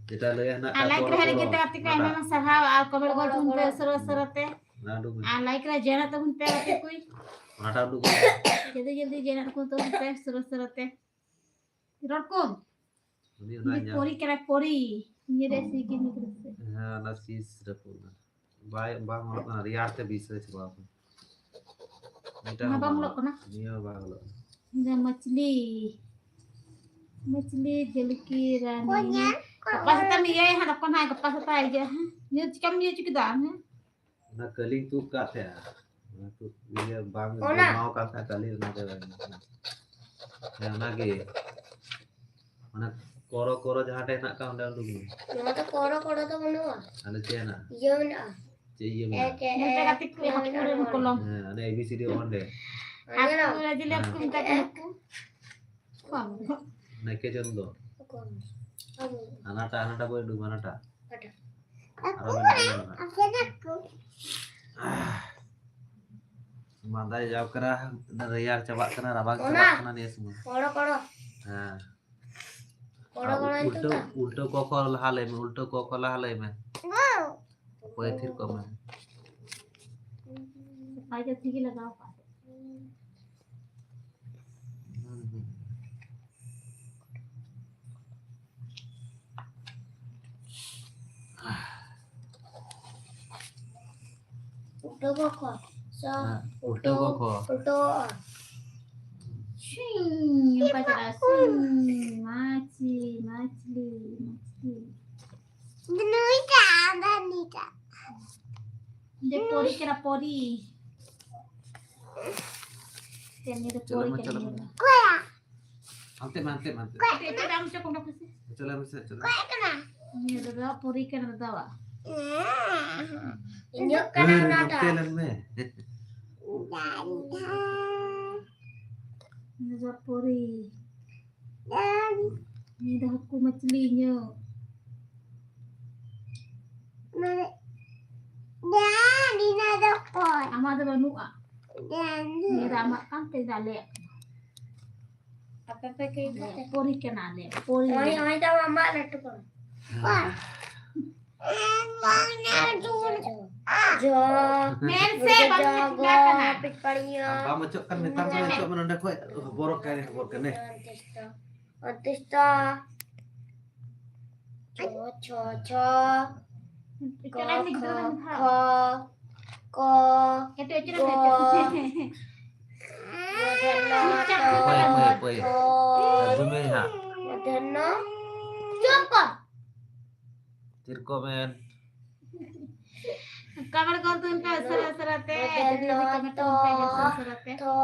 ᱡᱮᱴᱟ ᱞᱟᱹᱭ ᱦᱮᱱᱟᱜ ᱟᱨ ᱠᱟᱜ ᱞᱟᱭᱤᱠ ᱠᱚ ᱨᱮ ᱦᱮᱡ ᱯᱚᱨᱚ, ᱞᱟᱹᱜᱤᱫ ᱛᱮ ᱜᱟᱛᱮ ᱠᱚ ᱟᱭᱢᱟ ᱦᱟᱱᱟᱴᱟᱜ᱾ ᱟᱭᱢᱟ ᱥᱟᱨᱦᱟᱣ ᱟᱨ ᱠᱚᱢᱮᱱᱴ ᱜᱚᱞ ᱛᱟᱵᱚᱱ ᱯᱮ ᱥᱚᱨᱟ ᱥᱚᱨᱟ ᱛᱮ᱾ ᱚᱱᱟ ᱩᱰᱩᱠ ᱢᱮ᱾ ᱟᱨ ᱞᱟᱭᱤᱠ ᱨᱮ ᱡᱚᱭᱮᱱ ᱛᱟᱵᱚᱱ ᱯᱮ ᱜᱟᱛᱮ ᱠᱚ᱾ ᱦᱟᱱᱟᱴᱟᱜ ᱩᱰᱩᱠ ᱢᱮ᱾ ᱡᱚᱞᱫᱤ ᱡᱚᱞᱫᱤ ᱡᱚᱭᱮᱱ ᱛᱟᱵᱚᱱ ᱯᱮ ᱥᱚᱨᱟ ᱥᱚᱨᱟ ᱛᱮ᱾ ᱨᱚᱲ ᱠᱚ᱾ ᱩᱱᱤ ᱚᱱᱟ ᱩᱱᱤ ᱧᱟᱢ᱾ ᱯᱚᱨᱤ ᱠᱟᱱᱟᱭ, ᱯᱚᱨᱤ᱾ ᱤᱧ ᱨᱮ ᱥᱤ ᱜᱮ ᱱᱤᱛ ᱨᱮ ᱥᱮ᱾ ᱦᱮᱸ, ᱚᱱᱟ ᱥᱤᱥ ᱨᱟᱹᱯᱩᱫ ᱮᱱᱟ᱾ ᱵᱟᱭ, ᱵᱟᱝ ᱚᱞᱚᱜ ᱠᱟᱱᱟ, ᱨᱮᱭᱟᱲ ᱛᱮ ᱵᱤᱥ ᱨᱮ ᱪᱟᱵᱟᱣ ᱠᱟᱱᱟ᱾ ᱱᱤᱭᱟᱹᱴᱟᱜ ᱚᱱᱟ ᱦᱚᱸ ᱵᱟᱝ ᱵᱟᱝ ᱚᱞᱚᱜ ᱠᱟᱱᱟ? ᱱᱤᱭᱟᱹ ᱦᱚᱸ ᱵᱟᱝ ᱚᱞᱚᱜ ᱠᱟᱱᱟ᱾ ᱡᱮ ᱢᱟᱪᱷᱞᱤ, ᱢᱟᱪᱷᱞᱤ ᱡᱷᱟᱹᱞᱠᱤ ᱨᱟᱱᱤ᱾ ᱜᱟᱯᱟ ᱥᱮᱛᱟᱜ ᱮᱢ ᱤᱭᱟᱹᱭᱟ ᱦᱟᱸᱜ, ᱛᱚᱠᱷᱚᱱ ᱦᱟᱸᱜ ᱜᱟᱯᱟ ᱥᱮᱛᱟᱜ ᱤᱭᱟᱹ ᱦᱟᱸᱜ᱾ ᱧᱮᱞ ᱪᱤᱠᱟᱢ ᱤᱭᱟᱹ ᱦᱚᱪᱚ ᱠᱮᱫᱟ ᱟᱢ ᱦᱮᱸ? ᱚᱱᱟ ᱠᱟᱹᱞᱤᱧ ᱛᱩᱫ ᱠᱟᱜ ᱛᱟᱦᱮᱸᱜᱼᱟ᱾ ᱚᱱᱟ ᱛᱩᱫ ᱤᱭᱟᱹ ᱵᱟᱝ ᱚᱱᱟ? ᱵᱮᱱᱟᱣ ᱠᱟᱱ ᱛᱟᱦᱮᱸᱜ ᱠᱟᱹᱞᱤ, ᱚᱱᱟ ᱫᱚ ᱵᱟᱝ ᱠᱟᱱᱟ᱾ ᱦᱮᱸ, ᱚᱱᱟᱜᱮ᱾ ᱚᱱᱟ ᱠᱚᱨᱚ ᱠᱚᱨᱚ ᱡᱟᱦᱟᱸ ᱴᱷᱮᱱ ᱦᱮᱱᱟᱜ ᱠᱟᱜ, ᱚᱸᱰᱮ ᱩᱰᱩᱠ ᱢᱮ᱾ ᱱᱚᱣᱟ ᱫᱚ ᱠᱚᱨᱚ ᱠᱚᱨᱚ ᱫᱚ ᱵᱟᱹᱱᱩᱜᱼᱟ᱾ ᱟᱫᱚ ᱪᱮᱫ ᱦᱮᱱᱟᱜᱼᱟ? ᱤᱭᱟᱹ ᱢᱮᱱᱟᱜᱼᱟ᱾ ᱪᱮᱫ ᱤᱭᱟᱹ ᱢᱮᱱᱟᱜᱼᱟ? ᱮ, ᱠᱮ, ᱧᱮᱞ ᱯᱮ ᱮ, ᱜᱟᱛᱮ ᱠᱚ, ᱦᱟᱹᱠᱩ ᱨᱮᱱ ᱠᱚᱞᱚᱢ᱾ ᱦᱮᱸ, ᱚᱱᱮ A B C D ᱚᱸᱰᱮ᱾ ᱦᱟᱹᱠᱩ ᱨᱮ ᱡᱤᱞ ᱦᱟᱹᱠᱩ ᱦᱮᱸ᱾ ᱢᱮᱛᱟ ᱠᱚ ᱦᱟᱹᱠᱩ᱾ ᱵᱟᱝ᱾ ᱱᱟᱭᱠᱮ ᱪᱚᱱᱫᱚ᱾ ᱚᱠᱚᱭ? ᱟᱵᱚ᱾ ᱦᱟᱱᱟᱴᱟᱜ, ᱦᱟᱱᱟᱴᱟᱜ ᱵᱚᱭ ᱩᱰᱩᱠ, ᱦᱟᱱᱟᱴᱟᱜ᱾ ᱚᱠᱟᱴᱟᱜ? ᱟᱨᱚ ᱢᱮᱱᱟᱜᱼᱟ, ᱦᱟᱱᱟᱴᱟᱜ᱾ ᱢᱟᱸᱫᱟᱭ ᱡᱟᱣ ᱠᱟᱱᱟ, ᱨᱮᱭᱟᱲ ᱪᱟᱵᱟᱜ ᱠᱟᱱᱟ, ᱨᱟᱵᱟᱝ ᱚᱱᱟ? ᱪᱟᱵᱟᱜ ᱠᱟᱱᱟ ᱱᱤᱭᱟᱹ ᱥᱚᱢᱚᱭ᱾ ᱠᱚᱲᱚ, ᱠᱚᱲᱚ᱾ ᱦᱮᱸ᱾ ᱠᱚᱲᱚ, ᱟᱨ ᱠᱚᱲᱚ ᱩᱞᱴᱟᱹ, ᱱᱤᱛᱚᱜ ᱫᱚ? ᱩᱞᱴᱟᱹ ᱠᱚ ᱠᱚ ᱞᱟᱦᱟ ᱞᱟᱹᱭ ᱢᱮ, ᱩᱞᱴᱟᱹ ᱠᱚ ᱠᱚ ᱞᱟᱦᱟ ᱞᱟᱹᱭ ᱢᱮ᱾ ᱚᱠᱚᱭ ᱛᱷᱤᱨ ᱠᱚᱜ ᱢᱮ᱾ ᱥᱟᱯᱷᱟᱭ ᱡᱟᱹᱥᱛᱤ ᱜᱮ ᱞᱟᱜᱟᱣ ᱠᱟᱜ᱾ ᱩᱞᱴᱟᱹ ᱠᱚ ᱠᱚ᱾ ᱥᱚ-, ᱦᱮᱸ, ᱩᱞᱴᱟᱹ ᱠᱚ ᱠᱚ᱾ ᱩᱞᱴᱟᱹ᱾ ᱥᱩᱭ, ᱚᱱᱠᱟ ᱪᱟᱞᱟᱜᱼᱟ᱾ ᱥᱩᱭ, ᱢᱟᱪᱷᱤ, ᱢᱟᱪᱷᱞᱤ, ᱢᱟᱪᱷᱞᱤ᱾ ᱱᱩᱭᱴᱟᱜ, ᱟᱵᱟᱨ ᱱᱩᱭᱴᱟᱜ᱾ ᱫᱮ ᱯᱚᱨᱤ ᱠᱟᱱᱟ, ᱯᱚᱨᱤ᱾ ᱛᱮ ᱱᱩᱭ ᱫᱚ ᱪᱚᱞᱚ ᱯᱚᱨᱤ ᱢᱟ, ᱠᱟᱱᱟ, ᱪᱚᱞᱚ ᱱᱩᱭ ᱢᱟ᱾ ᱫᱚ᱾ ᱦᱟᱱᱛᱮ ᱢᱮ, ᱦᱟᱱᱛᱮ ᱢᱮ, ᱦᱟᱱᱛᱮ ᱢᱮ᱾ ᱮᱴᱟᱜ ᱮᱢ ᱪᱚᱠᱚ ᱚᱰᱚᱠ ᱢᱮᱥᱮ᱾ ᱪᱚᱞᱚ ᱢᱮᱥᱮ, ᱪᱚᱞᱚ᱾ ᱱᱤᱭᱟᱹ ᱫᱚ ᱫᱟᱫᱟ ᱯᱚᱨᱤ ᱠᱟᱱᱟ, ᱫᱟᱫᱟᱣᱟᱜ᱾ ᱤᱧᱟᱹᱜ ᱠᱟᱱᱟ ᱦᱮᱸ, ᱚᱱᱟᱴᱟᱜ᱾ ᱱᱚᱛᱮ ᱞᱮᱱ ᱢᱮ᱾ ᱱᱤᱭᱟᱹ ᱫᱚ ᱯᱚᱨᱤ᱾ ᱱᱤᱭᱟᱹ ᱫᱚ ᱦᱟᱹᱠᱩ ᱢᱟᱪᱷᱞᱤ ᱤᱧᱟᱹᱜ᱾ ᱟᱢᱟᱜ ᱫᱚ ᱵᱟᱹᱱᱩᱜᱼᱟ᱾ ᱱᱤᱭᱟᱹ ᱫᱚ ᱟᱢᱟᱜ ᱠᱟᱱ ᱛᱮ, ᱫᱚ ᱟᱞᱮᱭᱟᱜ ᱠᱟᱱᱟ᱾ ᱟᱯᱮ ᱯᱮ ᱠᱤᱨᱤᱧ ᱠᱟᱛᱮ? ᱯᱚᱨᱤ ᱠᱟᱱᱟ ᱟᱞᱮ, ᱯᱚᱨᱤ᱾ ᱦᱳᱭ, ᱦᱳᱭ, ᱫᱚ ᱟᱢᱟᱜ ᱞᱟᱹᱴᱩ ᱠᱟᱱᱟ᱾ ᱡᱚ᱾ ᱢᱮᱱ ᱥᱮ, ᱵᱟᱢ ᱡᱚ, ᱢᱮᱛᱟ ᱠᱟᱱᱟ᱾ ᱯᱤᱴᱯᱟᱲᱤᱭᱟᱹ᱾ ᱵᱟᱢ ᱚᱪᱚᱜ ᱠᱟᱱ, ᱢᱮᱛᱟᱢ ᱠᱟᱱᱟ, ᱚᱪᱚᱜ ᱢᱮ ᱱᱚᱸᱰᱮ ᱠᱷᱚᱡ᱾ ᱦᱚᱵᱚᱨᱚᱜ ᱠᱟᱱ, ᱦᱚᱵᱚᱨ ᱠᱟᱱᱮ᱾ ᱚᱱᱛᱤᱥ ᱫᱚ, ᱚᱱᱛᱤᱥ ᱫᱚ᱾ ᱪᱷᱚ, ᱪᱷᱚ, ᱪᱷᱚ᱾ ᱠᱚ, ᱠᱷᱚ, ᱠᱷᱚ᱾ ᱠᱚ, ᱠᱮᱴᱮᱡ ᱦᱚᱪᱚ ᱠᱚ᱾ ᱞᱮᱢ᱾ ᱚᱠᱚᱭ, ᱚᱠᱚᱭ, ᱚᱠᱚᱭ? ᱟᱸᱡᱚᱢ ᱢᱮ ᱦᱟᱸᱜ᱾ ᱢᱩᱫᱷᱚᱨᱱᱚ᱾ ᱪᱩᱯ ᱠᱚᱨ᱾ ᱛᱤᱨᱠᱚᱢᱮᱱ᱾ ᱠᱚᱢᱮᱱᱴ ᱠᱚᱞ ᱛᱟᱵᱚᱱ ᱯᱮ ᱩᱥᱟᱹᱨᱟ ᱩᱥᱟᱹᱨᱟ ᱛᱮ᱾ ᱡᱚᱞᱫᱤ ᱡᱚᱞᱫᱤ ᱠᱚᱢᱮᱱᱴ ᱛᱟᱵᱚᱱ ᱯᱮ ᱩᱥᱟᱹᱨᱟ ᱩᱥᱟᱹᱨᱟ ᱛᱮ᱾ ᱛᱚ,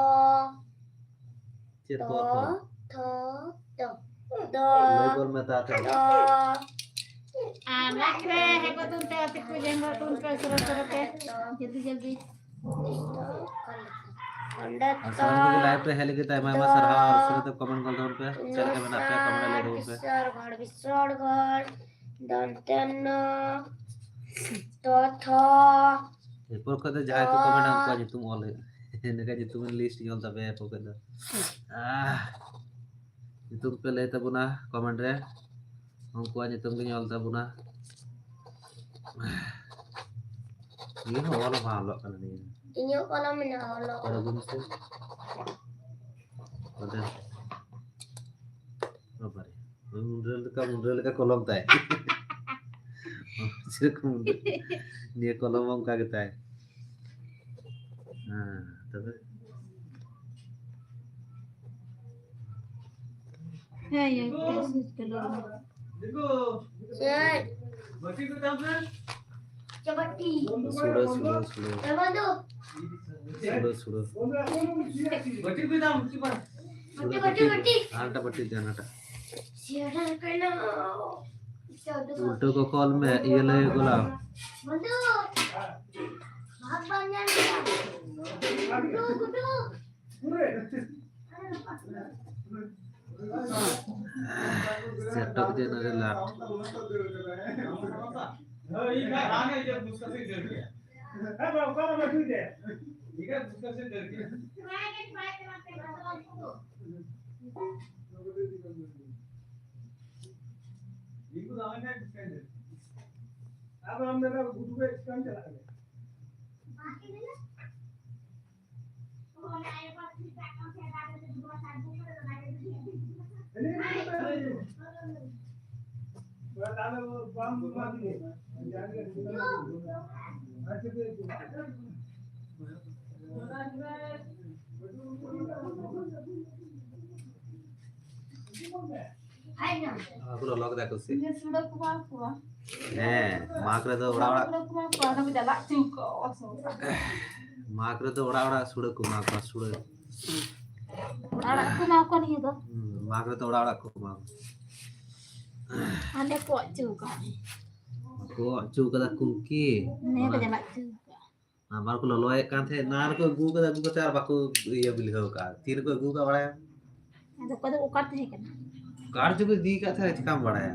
ᱛᱚ, ᱛᱚ᱾ ᱞᱟᱹᱭ ᱜᱚᱫ ᱢᱮ ᱛᱟᱲᱟᱛᱟᱲᱤ᱾ ᱛᱚ᱾ ᱟᱨ ᱞᱟᱭᱤᱠ ᱨᱮ ᱦᱮᱡ ᱜᱚᱫ ᱛᱟᱵᱚᱱ ᱯᱮ, ᱜᱟᱛᱮ ᱠᱚ ᱡᱚᱭᱮᱱ ᱜᱚᱫ ᱛᱟᱵᱚᱱ ᱯᱮ ᱩᱥᱟᱹᱨᱟ ᱩᱥᱟᱹᱨᱟ ᱛᱮ᱾ ᱡᱚᱞᱫᱤ ᱡᱚᱞᱫᱤ᱾ ᱟᱨ ᱥᱟᱱᱟᱢ ᱠᱚᱜᱮ ᱞᱟᱭᱤᱵᱷ ᱨᱮ ᱦᱮᱡ ᱞᱟᱹᱜᱤᱫ ᱟᱭᱢᱟ ᱟᱭᱢᱟ ᱥᱟᱨᱦᱟᱣ᱾ ᱩᱥᱟᱹᱨᱟ ᱛᱮ ᱠᱚᱢᱮᱱᱴ ᱜᱚᱫ ᱛᱟᱵᱚᱱ ᱯᱮ, ᱪᱮᱫ ᱞᱮᱠᱟ ᱢᱮᱱᱟᱜ ᱯᱮᱭᱟ? ᱠᱚᱢᱮᱱᱴ ᱨᱮ ᱞᱟᱹᱭ ᱛᱟᱵᱚᱱ ᱯᱮ᱾ ᱠᱤᱥᱳᱨᱜᱚᱲ, ᱵᱤᱥᱳᱲᱜᱚᱲ, ᱫᱚᱱᱛᱮᱱᱱᱚ, ᱛᱚᱛᱷᱚ᱾ ᱮᱨᱯᱚᱨ ᱠᱷᱚᱱ ᱫᱚ ᱡᱟᱦᱟᱸᱭ ᱠᱚ ᱠᱚᱢᱮᱱᱴ ᱟ, ᱩᱱᱠᱩᱣᱟᱜ ᱧᱩᱛᱩᱢ ᱚᱞ ᱦᱩᱭᱩᱜᱼᱟ᱾ ᱮᱸᱰᱮᱠᱷᱟᱱ ᱧᱩᱛᱩᱢ ᱞᱤᱥᱴ ᱤᱧ ᱚᱞ ᱛᱟᱯᱮᱭᱟ ᱮᱨᱯᱚᱨ ᱠᱷᱚᱱ ᱫᱚ᱾ ᱟᱦ, ᱧᱩᱛᱩᱢ ᱯᱮ ᱞᱟᱹᱭ ᱛᱟᱵᱚᱱᱟ ᱠᱚᱢᱮᱱᱴ ᱨᱮ, ᱩᱱᱠᱩᱣᱟᱜ ᱧᱩᱛᱩᱢ ᱜᱤᱧ ᱚᱞ ᱛᱟᱵᱚᱱᱟ᱾ ᱱᱤᱭᱟᱹ ᱦᱚᱸ ᱚᱞ ᱦᱚᱸ ᱵᱟᱝ ᱚᱞᱚᱜ ᱠᱟᱱᱟ ᱱᱤᱭᱟᱹ᱾ ᱤᱧᱟᱹᱜ ᱠᱚᱞᱚᱢ ᱢᱮᱱᱟᱜᱼᱟ, ᱚᱞᱚᱜ ᱠᱟᱱᱟ᱾ ᱟᱹᱜᱩ ᱢᱮᱥᱮ᱾ ᱚᱸᱰᱮ᱾ ᱵᱟᱵᱟᱨᱮ᱾ ᱢᱩᱱᱰᱨᱟᱹ ᱞᱮᱠᱟ, ᱢᱩᱱᱰᱨᱟᱹ ᱞᱮᱠᱟ ᱠᱚᱞᱚᱢ ᱛᱟᱭ᱾ ᱪᱮᱫ ᱞᱮᱠᱟ ᱢᱩᱱᱰᱨᱟᱹ? ᱱᱤᱭᱟᱹ ᱠᱚᱞᱚᱢ ᱦᱚᱸ ᱚᱱᱠᱟ ᱜᱮ ᱛᱟᱭ᱾ ᱦᱮᱸ, ᱛᱚᱵᱮ? ᱦᱮᱸ, ᱭᱟ, ᱠᱮᱥ ᱠᱮᱞᱚ᱾ ᱪᱮᱫ? ᱥᱩᱲᱟᱹ, ᱥᱩᱲᱟᱹ, ᱥᱩᱲᱟᱹ᱾ ᱪᱮᱫ ᱵᱟᱹᱴᱤ? ᱥᱩᱲᱟᱹ, ᱥᱩᱲᱟᱹ, ᱥᱩᱲᱟᱹ᱾ ᱪᱮᱫ ᱵᱟᱹᱴᱤ? ᱥᱩᱲᱟᱹ, ᱥᱩᱲᱟᱹ᱾ ᱵᱟᱹᱴᱤ ᱠᱚ ᱫᱟᱢ, ᱪᱮᱫ ᱵᱟᱹᱴᱤ? ᱥᱩᱲᱟᱹ ᱵᱟᱹᱴᱤ, ᱵᱟᱹᱴᱤ, ᱵᱟᱹᱴᱤ᱾ ᱵᱟᱹᱴᱤ᱾ ᱦᱟᱱᱟᱴᱟᱜ ᱵᱟᱹᱴᱤ ᱫᱮ, ᱦᱟᱱᱟᱴᱟᱜ᱾ ᱪᱮᱫ ᱠᱟᱱᱟ? ᱩᱞᱴᱟᱹ ᱠᱚ ᱠᱚᱞ ᱢᱮ, ᱤᱭᱟᱹ ᱞᱟᱹᱭ ᱜᱚᱞᱟ᱾ ᱵᱚᱱᱫᱷᱩ, ᱵᱷᱟᱜᱽ ᱵᱟᱝ ᱧᱟᱢ ᱠᱮᱫᱟ᱾ ᱜᱩᱰᱩ, ᱜᱩᱰᱩ᱾ ᱪᱮᱴᱚᱠ ᱡᱮᱱᱟᱨᱮᱞ ᱟᱨᱴ᱾ ᱟᱨ ᱠᱚ ᱞᱚᱞᱚ ᱠᱮᱫᱟ ᱠᱚ ᱥᱮ? ᱤᱭᱟᱹ ᱥᱩᱲᱟᱹ ᱠᱚ ᱮᱢᱟ ᱠᱚᱣᱟ᱾ ᱦᱮᱸ, ᱢᱟᱜᱽ ᱨᱮᱫᱚ ᱚᱲᱟᱜ ᱚᱲᱟᱜ᱾ ᱥᱩᱲᱟᱹ ᱠᱚ ᱮᱢᱟ ᱠᱚᱣᱟ, ᱟᱫᱚ ᱠᱚ ᱪᱟᱞᱟᱜ ᱪᱚ ᱠᱚᱣᱟ ᱚᱲᱟᱜ ᱥᱩᱲᱟᱹ᱾ ᱢᱟᱜᱽ ᱨᱮᱫᱚ ᱚᱲᱟᱜ ᱚᱲᱟᱜ ᱥᱩᱲᱟᱹ ᱠᱚ ᱮᱢᱟ ᱠᱚᱣᱟ, ᱥᱩᱲᱟᱹ᱾ ᱚᱲᱟᱜ ᱚᱲᱟᱜ ᱠᱚ ᱮᱢᱟ ᱠᱚᱣᱟ ᱱᱤᱭᱟᱹ ᱫᱚ᱾ ᱦᱩᱸ, ᱢᱟᱜᱽ ᱨᱮᱫᱚ ᱚᱲᱟᱜ ᱚᱲᱟᱜ ᱠᱚ ᱮᱢᱟ ᱠᱚᱣᱟ᱾ ᱟᱞᱮ ᱠᱚ ᱚᱪᱚ ᱠᱟᱜ ᱞᱮ᱾ ᱠᱚ ᱚᱪᱚ ᱠᱟᱫᱟ ᱠᱚ ᱠᱤ? ᱱᱮ ᱠᱚ ᱚᱱᱟ ᱪᱟᱞᱟᱜ ᱪᱚ ᱠᱟᱜ᱾ ᱟᱵᱟᱨ ᱠᱚ ᱞᱚᱞᱚᱭᱮᱫ ᱠᱟᱱ ᱛᱟᱦᱮᱸᱫ, ᱱᱟᱱ ᱨᱮᱠᱚ ᱟᱹᱜᱩ ᱠᱟᱫᱟ, ᱟᱹᱜᱩ ᱠᱟᱛᱮ ᱟᱨ ᱵᱟᱠᱚ ᱤᱭᱟᱹ ᱵᱤᱞᱜᱷᱟᱹᱣ ᱠᱟᱜᱼᱟ᱾ ᱛᱤ ᱨᱮᱠᱚ ᱟᱹᱜᱩ ᱠᱟᱜ ᱵᱟᱲᱟᱭᱟ? ᱟᱫᱚ ᱚᱠᱟ ᱫᱚ ᱚᱠᱟ ᱛᱟᱦᱮᱸ ᱠᱟᱱᱟ? ᱚᱠᱟ ᱨᱮᱪᱚ ᱠᱚ ᱤᱫᱤ ᱠᱟᱜ ᱛᱟᱦᱮᱸᱫ, ᱪᱤᱠᱟᱢ ᱵᱟᱲᱟᱭᱟ?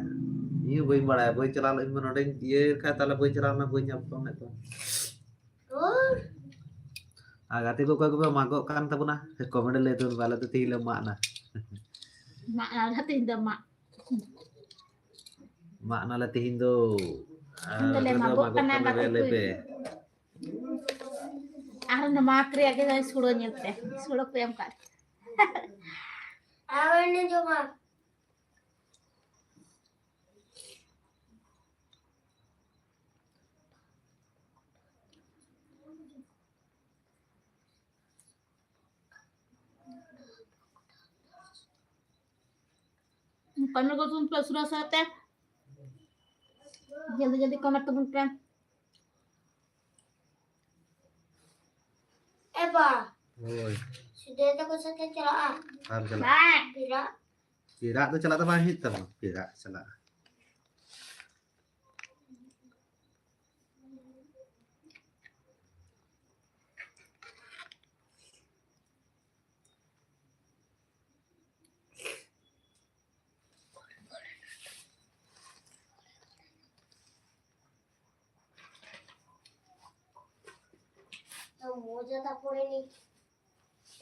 ᱤᱧ ᱦᱚᱸ ᱵᱟᱹᱧ ᱵᱟᱲᱟᱭᱟ, ᱵᱟᱹᱧ ᱪᱟᱞᱟᱣ ᱞᱮᱱᱟ, ᱤᱧ ᱢᱟ ᱱᱚᱰᱮᱧ ᱤᱭᱟᱹ ᱠᱷᱟᱡ ᱛᱟᱦᱞᱮ ᱵᱟᱹᱧ ᱪᱟᱞᱟᱣ ᱞᱮᱱᱟ, ᱵᱟᱹᱧ ᱧᱟᱢ ᱠᱚᱣᱟ ᱢᱮᱫ ᱠᱚ᱾ ᱟᱨ ᱜᱟᱛᱮ ᱠᱚ ᱚᱠᱚᱭ ᱠᱚᱯᱮ ᱢᱟᱜᱚᱜ ᱠᱟᱱ ᱛᱟᱵᱚᱱᱟ, ᱠᱚᱢᱮᱱᱴ ᱨᱮ ᱞᱟᱹᱭ ᱛᱟᱵᱚᱱ ᱯᱮ, ᱟᱞᱮ ᱫᱚ ᱛᱮᱦᱤᱧ ᱞᱮ ᱢᱟᱜ ᱱᱟ᱾ ᱢᱟᱜ ᱱᱟᱞᱮ ᱛᱮᱦᱮᱧ ᱫᱚ ᱢᱟᱜ᱾ ᱢᱟᱜ ᱱᱟᱞᱮ ᱛᱮᱦᱮᱧ ᱫᱚ᱾ ᱛᱮᱦᱮᱧ ᱫᱚᱞᱮ ᱟᱯᱮ ᱫᱚ ᱢᱟᱜᱚᱜ ᱢᱟᱜᱚᱜ ᱠᱟᱱᱟ, ᱠᱟᱱᱟ ᱜᱟᱛᱮ ᱯᱮ, ᱞᱟᱹᱭ ᱠᱚ᱾ ᱯᱮ᱾ ᱟᱨ ᱚᱱᱟ ᱢᱟᱜᱽ ᱨᱮᱭᱟᱜ ᱜᱮ ᱥᱩᱲᱟᱹ ᱧᱮᱞ ᱯᱮ, ᱥᱩᱲᱟᱹ ᱠᱚ ᱮᱢ ᱠᱟᱜ᱾ ᱟᱨ ᱚᱱᱮ ᱡᱚᱢᱟ᱾ ᱠᱟᱹᱢᱤ ᱠᱚ ᱛᱩᱱ ᱯᱮ ᱩᱥᱟᱹᱨᱟ ᱩᱥᱟᱹᱨᱟ ᱛᱮ᱾ ᱡᱚᱞᱫᱤ ᱡᱚᱞᱫᱤ ᱠᱚᱢᱮᱱᱴ ᱛᱟᱵᱚᱱ ᱯᱮ᱾ ᱮ ᱵᱟ᱾ ᱦᱳᱭ᱾ ᱥᱤᱫᱷᱟᱹ ᱛᱟᱠᱚ ᱥᱟᱛᱮ ᱪᱟᱞᱟᱜᱼᱟ᱾ ᱟᱨ ᱪᱟᱞᱟᱜ᱾ ᱵᱟᱝ᱾ ᱯᱮᱲᱟ᱾ ᱯᱮᱲᱟ ᱫᱚ ᱪᱟᱞᱟᱜ ᱫᱚ ᱵᱟᱝ ᱦᱩᱭᱩᱜ ᱛᱟᱢᱟ, ᱯᱮᱲᱟ ᱪᱟᱞᱟᱜᱼᱟ᱾ তো মজা তা পড়েনি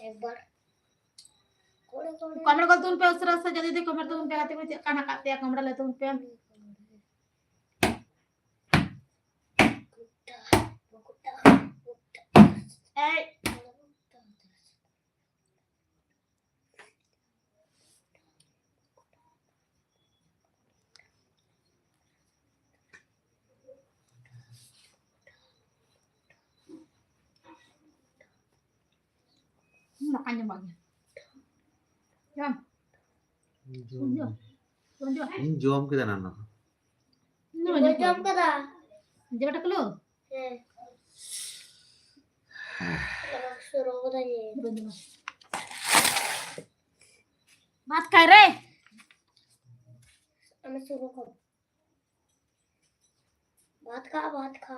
একবার। করে করে। কমেন্ট করে তুলবে, উসরা উসরা যদি তুই কমেন্ট তুলবে, হাতে করে কানা কাটতে কমেন্ট লে তুলবে। এই। না, ᱟᱸᱡᱚᱢᱚᱜ ᱜᱮᱭᱟ᱾ ᱡᱚᱢ᱾ ᱡᱚᱢ᱾ ᱡᱚᱢ, ᱡᱚᱢ᱾ ᱤᱧ ᱡᱚᱢ ᱠᱮᱫᱟ ᱱᱟᱱᱟ᱾ ᱱᱚᱣᱟ ᱡᱚᱢ ᱠᱮᱫᱟ᱾ ᱡᱚᱢ ᱠᱮᱫᱟ᱾ ᱡᱚᱢ ᱠᱮᱫᱟ᱾ ᱦᱮᱸ᱾ ᱥᱩᱨᱩ ᱠᱟᱫᱟᱧ᱾ ᱵᱟᱹᱧ ᱡᱚᱢᱟ᱾ ᱵᱷᱟᱛ ᱠᱷᱟᱭ ᱨᱮ᱾ ᱟᱢ ᱥᱩᱨᱩ ᱠᱚᱢ᱾ ᱵᱷᱟᱛ ᱠᱷᱟ, ᱵᱷᱟᱛ ᱠᱷᱟ᱾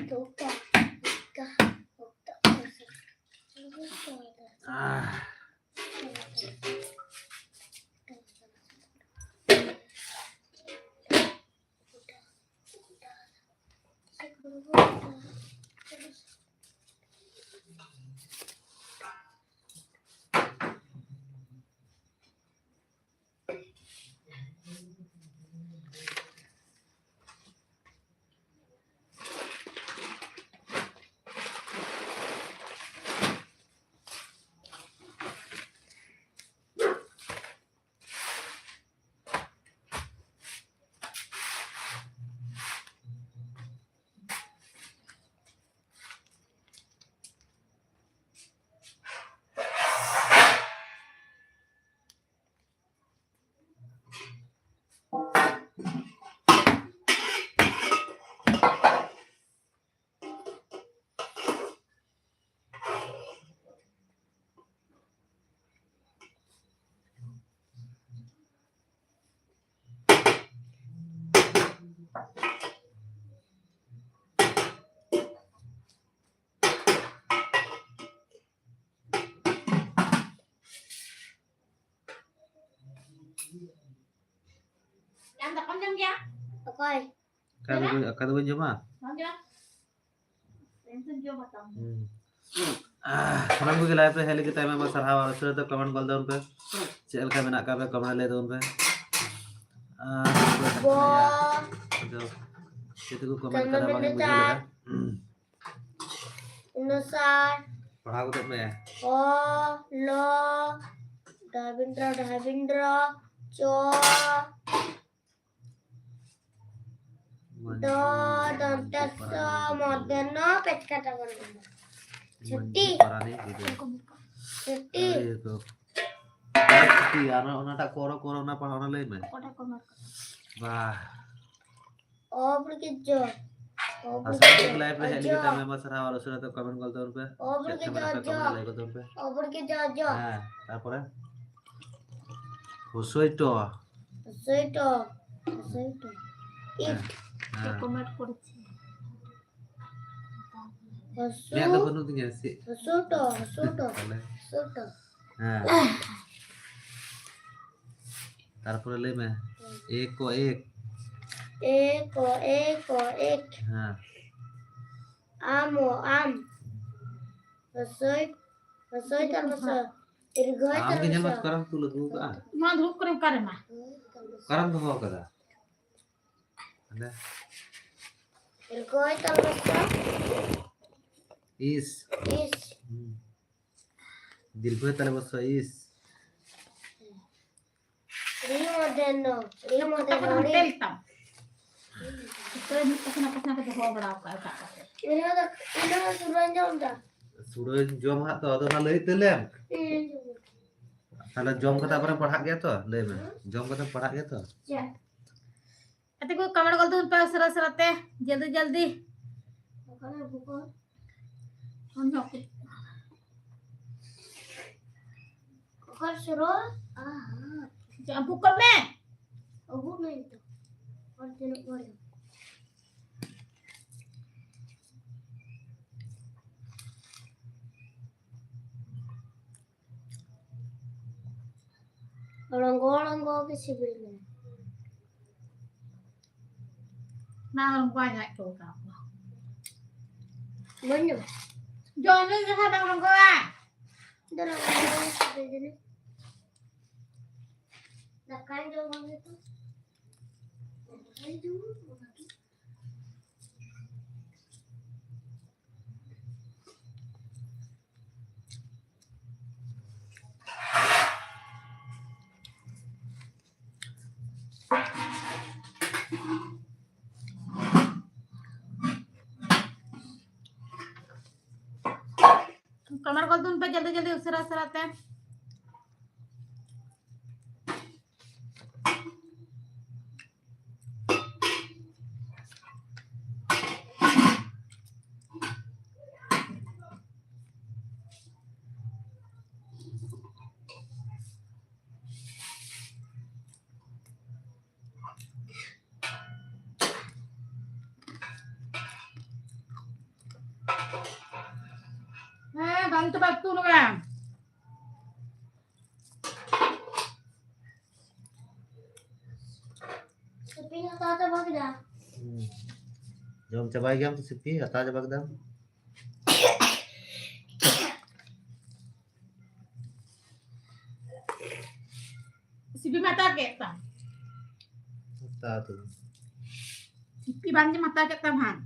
ᱛᱚ ᱠᱟ, ᱠᱟ, ᱠᱟ, ᱟᱦ᱾ ᱟᱢ ᱫᱟᱠᱟᱢ ᱡᱚᱢ ᱜᱮᱭᱟ? ᱚᱠᱚᱭ? ᱚᱠᱟ ᱫᱚ ᱵᱟᱹᱧ, ᱚᱠᱟ ᱫᱚ ᱵᱟᱹᱧ ᱡᱚᱢᱟ? ᱵᱟᱢ ᱡᱚᱢᱟ? ᱤᱧ ᱫᱚᱧ ᱡᱚᱢᱟ ᱛᱟᱢ᱾ ᱦᱩᱸ᱾ ᱟᱦ, ᱥᱟᱱᱟᱢ ᱠᱚᱜᱮ live ᱨᱮ ᱦᱮᱡ ᱞᱟᱹᱜᱤᱫ ᱛᱮ ᱟᱭᱢᱟ ᱟᱭᱢᱟ ᱥᱟᱨᱦᱟᱣ᱾ ᱟᱨ ᱩᱥᱟᱹᱨᱟ ᱛᱮ comment ᱜᱚᱞ ᱛᱟᱵᱚᱱ ᱯᱮ᱾ ᱪᱮᱫ ᱞᱮᱠᱟ ᱢᱮᱱᱟᱜ ᱟᱠᱟᱫ ᱯᱮ? Comment ᱨᱮ ᱞᱟᱹᱭ ᱛᱟᱵᱚᱱ ᱯᱮ᱾ ᱟᱨ ᱵᱚ᱾ ᱟᱫᱚ ᱪᱮᱫ ᱠᱚ comment ᱠᱟᱫᱟ ᱵᱟᱝ ᱤᱧ ᱵᱩᱡᱷᱟᱹᱣ ᱞᱮᱫᱟ᱾ ᱩᱱᱩᱥᱟᱨ᱾ ᱯᱟᱲᱦᱟᱣ ᱜᱚᱫᱚᱜ ᱢᱮ᱾ ᱚ, ᱞᱚ, ᱰᱟᱵᱤᱱᱫᱨᱚ, ᱰᱟᱵᱤᱱᱫᱨᱚ, ᱪᱚ, ᱫᱚ, ᱫᱚᱱᱛᱚᱥᱥᱚ, ᱢᱚᱫᱽᱫᱷᱚᱱᱱᱚ, ᱯᱮᱪᱠᱟ ᱰᱚᱵᱚᱞ ᱱᱚ᱾ ᱪᱷᱩᱴᱤ᱾ ᱯᱟᱨᱟᱱᱤ ᱜᱤᱫᱽᱨᱟᱹ᱾ ᱪᱷᱩᱴᱤ᱾ ᱤᱭᱟᱹ ᱠᱚ᱾ ᱪᱷᱩᱴᱤ, ᱟᱨ ᱚᱱᱟᱴᱟᱜ ᱠᱚᱨᱚ, ᱠᱚᱨᱚ, ᱚᱱᱟ ᱯᱟᱲᱦᱟᱣ, ᱚᱱᱟ ᱞᱟᱹᱭ ᱢᱮ᱾ ᱚᱠᱟᱴᱟᱜ ᱠᱚ ᱢᱮᱱ? ᱵᱟᱦ᱾ ᱚ ᱵᱚᱲ ᱜᱮ ᱡᱚ᱾ ᱚ ᱵᱚᱲ ᱟᱥᱟ ᱜᱮ ᱠᱚᱨᱤ ᱡᱚ᱾ ᱞᱟᱭᱤᱵ ᱨᱮ ᱦᱮᱡ ᱡᱚ᱾ ᱞᱟᱹᱜᱤᱫ ᱛᱮ ᱟᱭᱢᱟ ᱥᱟᱨᱦᱟᱣ ᱟᱨ ᱩᱥᱟᱹᱨᱟ ᱛᱮ ᱠᱚᱢᱮᱱᱴ ᱜᱚᱞ ᱛᱟᱵᱚᱱ ᱯᱮ᱾ ᱚ ᱵᱚᱲ ᱪᱮᱫ ᱜᱮ ᱠᱷᱟᱱ ᱡᱚ, ᱟᱯᱮ ᱡᱚ᱾ ᱠᱚᱢᱮᱱᱴ ᱞᱟᱹᱭ ᱜᱚᱞ ᱛᱟᱵᱚᱱ ᱯᱮ᱾ ᱚ ᱵᱚᱲ ᱜᱮ ᱡᱚ, ᱡᱚ᱾ ᱦᱮᱸ, ᱛᱟᱨᱯᱚᱨᱮ ᱦᱩᱥᱩᱭ ᱴᱚ᱾ ᱦᱩᱥᱩᱭ ᱴᱚ, ᱦᱩᱥᱩᱭ ᱴᱚ᱾ ইট। হ্যাঁ। কমেন্ট করেছি। হসু, ᱤᱧᱟᱹᱜ ᱫᱚ ᱵᱟᱹᱱᱩᱜ ᱛᱤᱧᱟ ᱥᱮ᱾ ᱦᱩᱥᱩ ᱴᱚ, ᱦᱩᱥᱩ ᱴᱚ, ᱛᱟᱦᱞᱮ, ᱦᱩᱥᱩ ᱴᱚ। ᱦᱮᱸ᱾ ᱛᱟᱨᱯᱚᱨᱮ ᱞᱟᱹᱭ ᱢᱮ, ᱮᱠ ᱠᱚ ᱮᱠ᱾ 1 ᱠᱚ, 1 ᱠᱚ, 1। ᱦᱮᱸ᱾ ᱟᱢ ᱚ, ᱟᱢ᱾ ᱦᱩᱥᱩᱭ, ᱦᱩᱥᱩᱭ ᱛᱟᱞ ᱦᱩᱥᱩ᱾ ᱫᱤᱨᱜᱷᱚᱭ ᱟᱢ ᱛᱟᱞ ᱜᱮ ᱧᱮᱞ ᱢᱮ, ᱦᱩᱥᱩ᱾ ᱠᱟᱨᱟᱢ ᱠᱚ ᱞᱟᱹᱜᱩ ᱠᱟᱜᱼᱟ᱾ ᱢᱟ ᱫᱩᱲᱩᱵ ᱠᱚᱨᱮᱢ ᱚᱠᱟᱨᱮ ᱢᱟ? ᱠᱟᱨᱟᱢ ᱫᱚᱦᱚ ᱠᱟᱫᱟ᱾ ᱦᱟᱸᱰᱮ᱾ ᱫᱤᱨᱜᱷᱚᱭ ᱛᱟᱞ ᱦᱩᱥᱩ᱾ ᱤᱥ᱾ ᱤᱥ᱾ ᱦᱩᱸ᱾ ᱫᱤᱨᱜᱷᱚᱭ ᱛᱟᱞ ᱦᱩᱥᱩ, ᱤᱥ᱾ ᱨᱤ ᱢᱚᱫᱮ ᱱᱚ, ᱨᱤ ᱢᱚᱫᱮ ᱛᱟᱯᱚᱨ ᱱᱚ, ᱦᱟᱱᱛᱮ ᱨᱤ᱾ ᱞᱮᱛᱟᱢ᱾ ᱛᱚ ᱢᱤᱫ ᱯᱟᱥᱱᱟ ᱯᱟᱥᱱᱟ ᱠᱚ ᱫᱚᱦᱚ ᱵᱟᱲᱟ ᱠᱟᱜᱼᱟ ᱥᱟᱵ ᱠᱟᱛᱮ᱾ ᱤᱱᱟᱹ ᱫᱚ, ᱤᱱᱟᱹ ᱫᱚ ᱥᱩᱨᱟᱹᱧ ᱡᱚᱢ ᱫᱟ᱾ ᱥᱩᱨᱟᱹᱧ ᱡᱚᱢ ᱦᱟᱸᱜ ᱛᱚ, ᱟᱫᱚ ᱚᱱᱟ ᱞᱟᱹᱭ ᱛᱮ ᱞᱮᱢ᱾ ᱛᱟᱦᱞᱮ ᱡᱚᱢ ᱠᱟᱛᱮ ᱟᱵᱟᱨᱮᱢ ᱯᱟᱲᱦᱟᱜ ᱜᱮᱭᱟ ᱛᱚ? ᱞᱟᱹᱭ ᱢᱮ, ᱡᱚᱢ ᱠᱟᱛᱮᱢ ᱯᱟᱲᱦᱟᱜ ᱜᱮᱭᱟ ᱛᱚ? ᱪᱮᱫ? ᱟᱛᱮ ᱠᱚ ᱠᱚᱢᱮᱱᱴ ᱜᱚᱞ ᱛᱟᱵᱚᱱ ᱯᱮ ᱩᱥᱟᱹᱨᱟ ᱩᱥᱟᱹᱨᱟ ᱛᱮ, ᱡᱚᱞᱫᱤ ᱡᱚᱞᱫᱤ᱾ ᱚᱠᱟᱨᱮ ᱵᱩᱠᱚ? ᱚᱱ ᱧᱚᱜ ᱠᱚ᱾ ᱚᱠᱟᱨᱮ ᱥᱩᱨᱚ? ᱟᱦᱟ᱾ ᱡᱟᱢᱯᱩ ᱠᱚ ᱢᱮ᱾ ᱟᱹᱜᱩ ᱢᱮ ᱱᱤᱛᱚᱜ᱾ ᱦᱚᱲ ᱛᱤᱱᱟᱹᱜ ᱠᱚ ᱦᱩᱭᱩᱜ? ᱨᱚᱝᱜᱚ ᱨᱚᱝᱜᱚ ᱜᱮ ᱥᱤᱵᱤᱞ ᱠᱟᱱᱟ᱾ ᱱᱟᱝ ᱨᱚᱝᱜᱚ ᱟᱡ ᱟᱡ ᱠᱚ ᱠᱟᱜ ᱠᱚᱣᱟ᱾ ᱵᱟᱹᱧ ᱡᱚᱢᱟ᱾ ᱡᱚᱢ ᱧᱩ ᱡᱚᱠᱷᱚᱱ ᱵᱟᱝ ᱨᱚᱝᱜᱚᱜᱼᱟ᱾ ᱫᱚ ᱨᱚᱝᱜᱚ ᱨᱚᱝᱜᱚ ᱜᱮ ᱥᱤᱵᱤᱞ ᱠᱟᱱᱟ᱾ ᱫᱟᱠᱟᱧ ᱡᱚᱢ ᱵᱷᱟᱜᱮ ᱛᱚ᱾ ᱫᱟᱠᱟᱧ ᱡᱚᱢ ᱵᱷᱟᱜᱮ᱾ ᱠᱚᱢᱮᱱᱴ ᱜᱚᱫ ᱛᱟᱵᱚᱱ ᱯᱮ ᱡᱚᱞᱫᱤ ᱡᱚᱞᱫᱤ, ᱩᱥᱟᱹᱨᱟ ᱩᱥᱟᱹᱨᱟ ᱛᱮ᱾ ᱦᱮᱸ, ᱵᱟᱝ ᱪᱟᱵᱟ ᱩᱛᱩ ᱞᱮᱠᱟ᱾ ᱥᱤᱯᱤᱧ ᱦᱟᱛᱟᱣ ᱪᱟᱵᱟ ᱠᱮᱫᱟ᱾ ᱦᱩᱸ᱾ ᱡᱚᱢ ᱪᱟᱵᱟᱭ ᱜᱮᱭᱟᱢ ᱛᱚ ᱥᱤᱯᱤ, ᱦᱟᱛᱟᱣ ᱪᱟᱵᱟ ᱠᱮᱫᱟᱢ᱾ ᱥᱤᱯᱤᱢ ᱦᱟᱛᱟᱣ ᱠᱮᱫ ᱛᱟᱢ᱾ ᱦᱟᱛᱟᱣ ᱛᱚ᱾ ᱥᱤᱯᱤ ᱵᱟᱝ ᱡᱮᱢ ᱦᱟᱛᱟᱣ ᱠᱮᱫ ᱛᱟᱢ ᱦᱟᱸᱜ᱾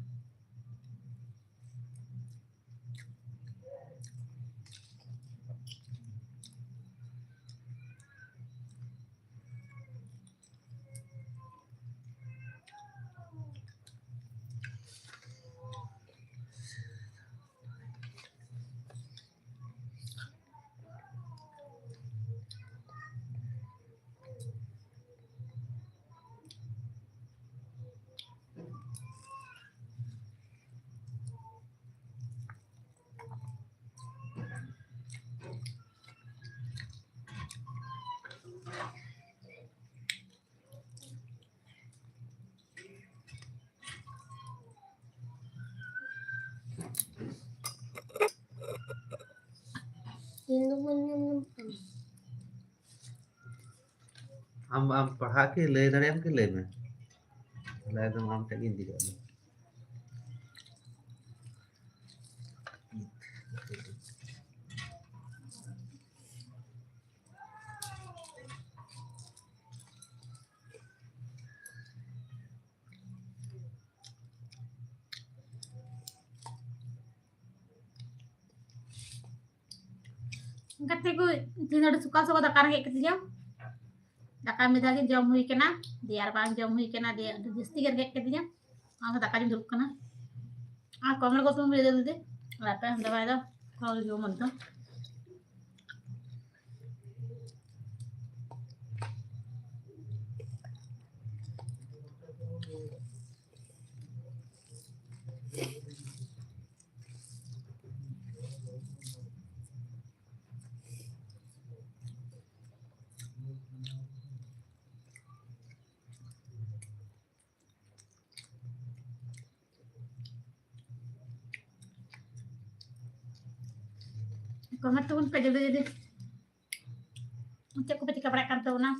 ᱤᱧ ᱫᱚ ᱵᱟᱹᱧ ᱧᱟᱢ ᱧᱟᱢ ᱠᱟᱱᱟ᱾ ᱟᱢ, ᱟᱢ ᱯᱟᱲᱦᱟᱜ ᱠᱤ ᱞᱟᱹᱭ ᱫᱟᱲᱮᱭᱟᱢ ᱠᱤ? ᱞᱟᱹᱭ ᱢᱮ᱾ ᱛᱟᱦᱞᱮ ᱮᱠᱫᱚᱢ ᱟᱢ ᱴᱷᱮᱱ ᱜᱤᱧ ᱤᱫᱤ ᱠᱟᱜ ᱢᱮ᱾ ᱜᱟᱛᱮ ᱠᱚ, ᱛᱤᱦᱤᱧ ᱟᱹᱰᱤ ᱥᱚᱠᱟᱞ ᱥᱚᱠᱟᱞ ᱫᱟᱠᱟ ᱨᱮᱸᱜᱮᱡ ᱠᱮᱫᱤᱧᱟ᱾ ᱫᱟᱠᱟ ᱢᱤᱫ ᱫᱷᱟᱣ ᱜᱮ ᱡᱚᱢ ᱦᱩᱭ ᱠᱟᱱᱟ, ᱫᱤᱭᱮ ᱟᱨ ᱵᱟᱝ ᱡᱚᱢ ᱦᱩᱭ ᱠᱟᱱᱟ, ᱫᱤᱭᱮ ᱟᱹᱰᱤ ᱡᱟᱹᱥᱛᱤ ᱜᱮ ᱨᱮᱸᱜᱮᱡ ᱠᱮᱫᱤᱧᱟ᱾ ᱚᱱᱟ ᱫᱟᱠᱟ ᱡᱚᱢ ᱫᱩᱲᱩᱵ ᱠᱟᱱᱟ᱾ ᱟᱨ ᱠᱚᱢᱮᱱᱴ ᱠᱚ ᱛᱩᱢ ᱞᱟᱹᱭ ᱫᱟᱲᱮ ᱫᱟᱯᱮ ᱦᱟᱸᱰᱮ ᱵᱟᱭ ᱫᱚ᱾ ᱠᱷᱟᱣᱟ ᱡᱚᱢ ᱚᱱᱠᱟ᱾ ᱠᱚᱢᱮᱱᱴ ᱛᱟᱵᱚᱱ ᱯᱮ ᱡᱚᱞᱫᱤ ᱡᱚᱞᱫᱤ᱾ ᱪᱮᱫ ᱠᱚᱯᱮ ᱪᱤᱠᱟᱹ ᱵᱟᱲᱟᱭᱮᱫ ᱠᱟᱱ ᱛᱟᱵᱚᱱᱟ?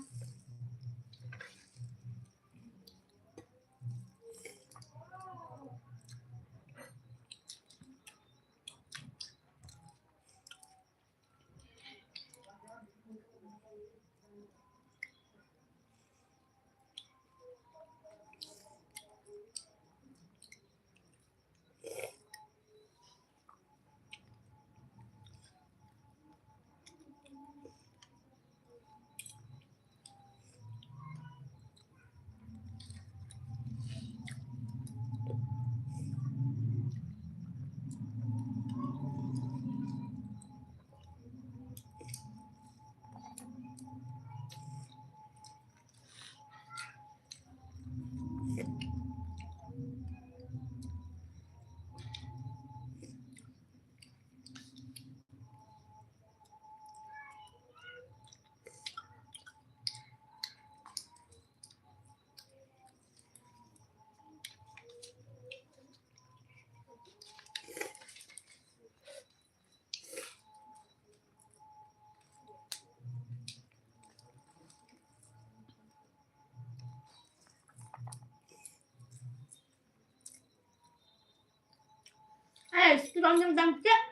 ᱮᱭ, ᱥᱤᱯᱤ ᱵᱟᱢ ᱡᱚᱢ ᱫᱟᱢ ᱪᱮᱫ?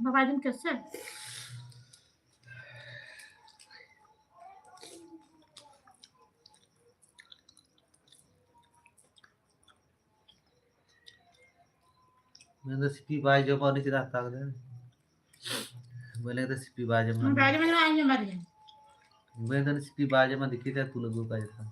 ᱵᱟᱵᱟ ᱡᱚᱢ ᱠᱮᱫ ᱥᱮ? ᱢᱮᱱᱫᱟ ᱥᱤᱯᱤ ᱵᱟᱭ ᱡᱚᱢᱟ, ᱩᱱᱤ ᱪᱮᱫᱟᱜ ᱦᱟᱛᱟᱣ ᱠᱮᱫᱟ? ᱵᱟᱹᱧ ᱞᱟᱹᱭ ᱠᱮᱫᱟ ᱥᱤᱯᱤ ᱵᱟᱭ ᱡᱚᱢᱟ᱾ ᱵᱟᱭ ᱡᱚᱢᱟ, ᱤᱧ ᱡᱚᱢ ᱵᱟᱭ ᱡᱚᱢᱟ᱾ ᱵᱟᱹᱧ ᱞᱟᱹᱭ ᱠᱮᱫᱟ ᱥᱤᱯᱤ ᱵᱟᱭ ᱡᱚᱢᱟ, ᱫᱮᱠᱷᱤ ᱛᱮ ᱛᱩᱞ ᱟᱹᱜᱩ ᱠᱟᱭ ᱠᱟᱱᱟ᱾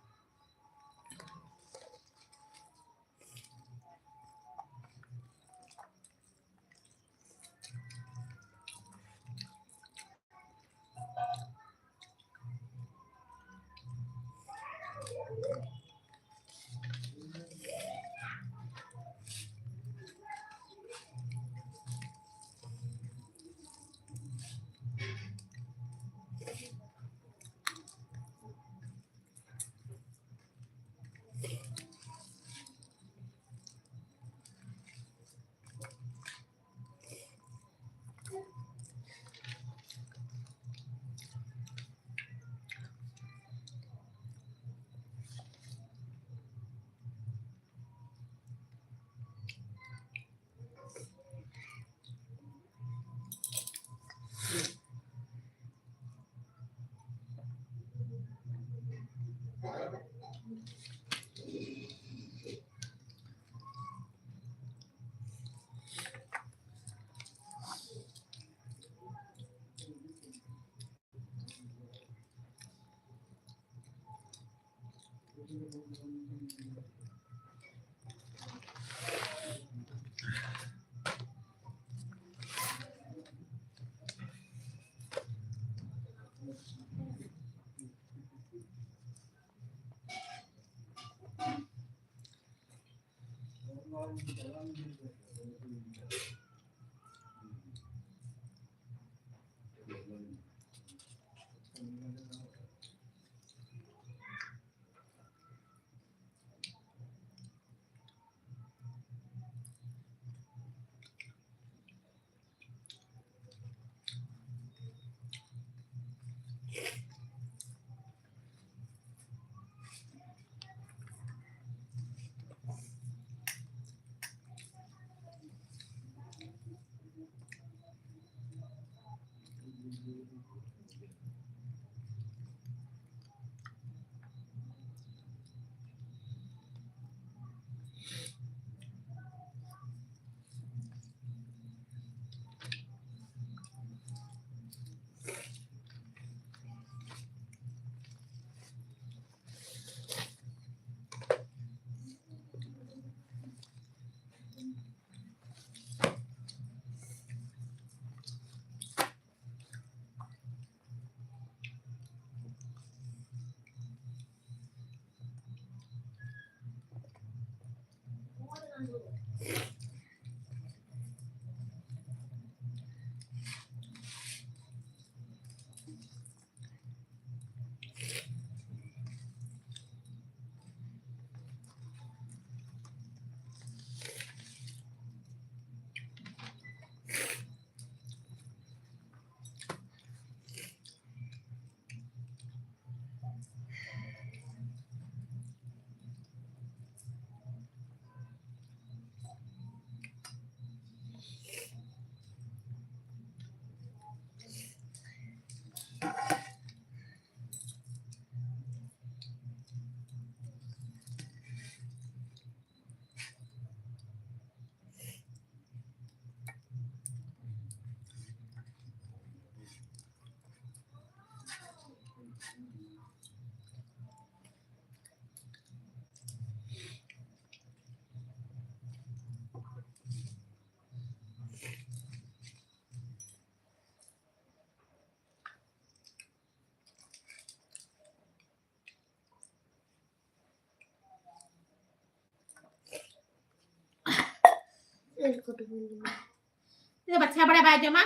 ᱤᱧ ᱫᱚ ᱵᱟᱪᱷᱟ ᱵᱟᱲᱟ ᱵᱟᱭ ᱡᱚᱢᱟ᱾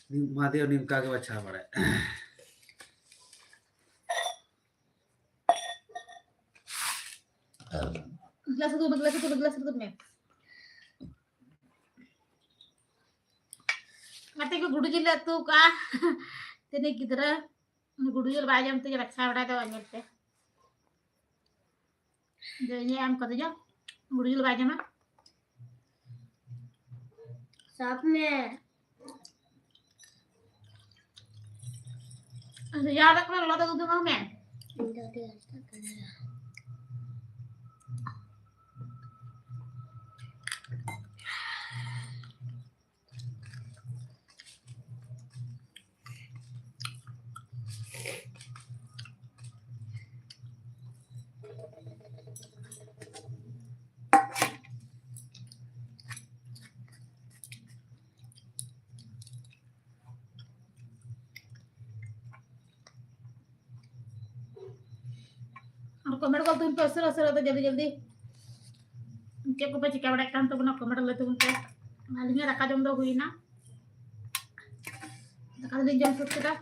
ᱱᱤᱢ-, ᱢᱟ ᱫᱮ, ᱩᱱᱤ ᱚᱱᱠᱟ ᱜᱮ ᱵᱟᱪᱷᱟ ᱵᱟᱲᱟᱭ᱾ ᱜᱞᱟᱥ ᱩᱫᱩᱜ ᱢᱮ, ᱜᱞᱟᱥ ᱩᱫᱩᱜ ᱢᱮ, ᱜᱞᱟᱥ ᱩᱫᱩᱜ ᱢᱮ᱾ ᱜᱟᱛᱮ ᱠᱚ ᱜᱩᱰᱩ ᱡᱤᱞ ᱞᱮ ᱩᱛᱩ ᱠᱟᱜᱼᱟ᱾ ᱛᱤᱱᱟᱹᱜ ᱜᱤᱫᱽᱨᱟᱹ ᱜᱩᱰᱩ ᱡᱤᱞ ᱵᱟᱭ ᱡᱚᱢ ᱛᱮ ᱵᱟᱪᱷᱟ ᱵᱟᱲᱟᱭ ᱫᱚ ᱧᱮᱞ ᱯᱮ᱾ ᱡᱮ ᱤᱧ ᱟᱭᱳ ᱮᱢ ᱠᱟᱫᱤᱧᱟ, ᱜᱩᱰᱩ ᱡᱤᱞ ᱵᱟᱭ ᱡᱚᱢᱟ᱾ ᱥᱟᱵ ᱢᱮ᱾ ᱨᱮᱭᱟᱲ ᱠᱟᱱᱟ, ᱞᱚᱞᱚ ᱫᱟᱜ ᱩᱫᱩᱜ ᱢᱮ᱾ ᱤᱧ ᱫᱚ ᱟᱹᱰᱤ ᱟᱸᱴ ᱫᱟᱜ ᱠᱟᱱᱟ᱾ ᱟᱨ comment ᱠᱚ ᱛᱩᱱ ᱯᱮ ᱩᱥᱟᱹᱨᱟ ᱩᱥᱟᱹᱨᱟ ᱛᱮ ᱡᱚᱞᱫᱤ ᱡᱚᱞᱫᱤ᱾ ᱪᱮᱫ ᱠᱚᱯᱮ ᱪᱤᱠᱟᱹ ᱵᱟᱲᱟᱭᱮᱫ ᱠᱟᱱ ᱛᱟᱵᱚᱱᱟ, comment ᱞᱟᱹᱭ ᱛᱟᱵᱚᱱ ᱯᱮ᱾ ᱟᱹᱞᱤᱧᱟᱜ ᱫᱟᱠᱟ ᱡᱚᱢ ᱫᱚ ᱦᱩᱭᱱᱟ, ᱫᱟᱠᱟ ᱫᱚᱞᱤᱧ ᱡᱚᱢ ᱥᱟᱹᱛ ᱠᱮᱫᱟ᱾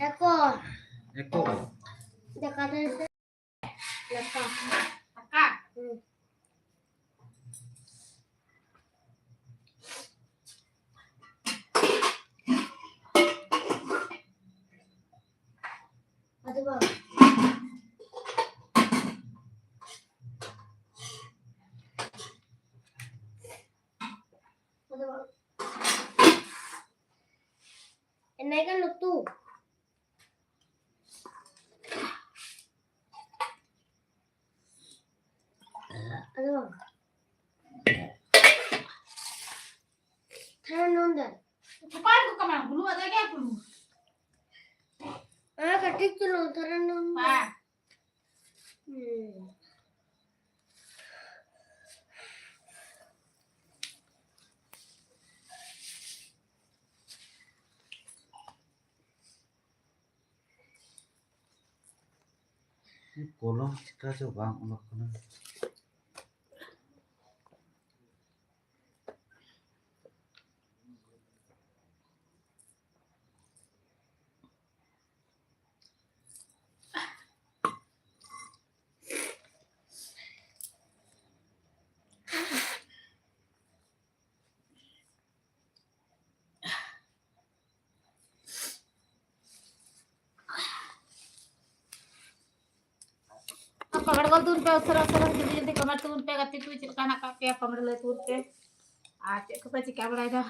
ᱮᱠᱚ᱾ ᱮᱠᱚ᱾ ᱫᱟᱠᱟ ᱫᱚ ᱥᱮ ᱫᱟᱠᱟ᱾ ᱫᱟᱠᱟ? ᱦᱩᱸ᱾ ᱟᱫᱚ ᱵᱟᱝ᱾ ᱮᱠᱮᱱ ᱩᱛᱩ᱾ ᱟᱫᱚ ᱵᱟᱝ᱾ ᱛᱷᱟᱱᱟ ᱱᱚᱱᱫᱟ᱾ ᱪᱷᱟᱯᱟᱭ ᱠᱚ ᱠᱟᱱᱟ, ᱵᱩᱞᱩ ᱟᱫᱟ ᱜᱮ ᱠᱚ᱾ ᱟᱨ ᱠᱟᱹᱴᱤᱡ ᱪᱩᱞᱩᱝ ᱛᱷᱟᱱᱟ ᱱᱚᱱᱫᱟ᱾ ᱵᱟ᱾ ᱦᱩᱸ᱾ ᱠᱚᱞᱚᱢ ᱪᱤᱠᱟ ᱪᱚ ᱵᱟᱝ ᱚᱞᱚᱜ ᱠᱟᱱᱟ᱾ ᱠᱚᱢᱮᱱᱴ ᱜᱚᱞ ᱛᱟᱵᱚᱱ ᱯᱮ, ᱩᱥᱟᱹᱨᱟ ᱩᱥᱟᱹᱨᱟ, ᱡᱚᱞᱫᱤ ᱡᱚᱞᱫᱤ ᱠᱚᱢᱮᱱᱴ ᱛᱟᱵᱚᱱ ᱯᱮ, ᱜᱟᱛᱮ ᱠᱚ ᱪᱮᱫ ᱞᱮᱠᱟ ᱦᱮᱱᱟᱜ ᱟᱠᱟᱫ ᱯᱮᱭᱟ, ᱠᱚᱢᱮᱱᱴ ᱞᱟᱹᱭ ᱛᱟᱵᱚᱱ ᱯᱮ᱾ ᱟᱨ ᱪᱮᱫ ᱠᱚᱯᱮ ᱪᱤᱠᱟ ᱵᱟᱲᱟᱭᱮᱫᱟ?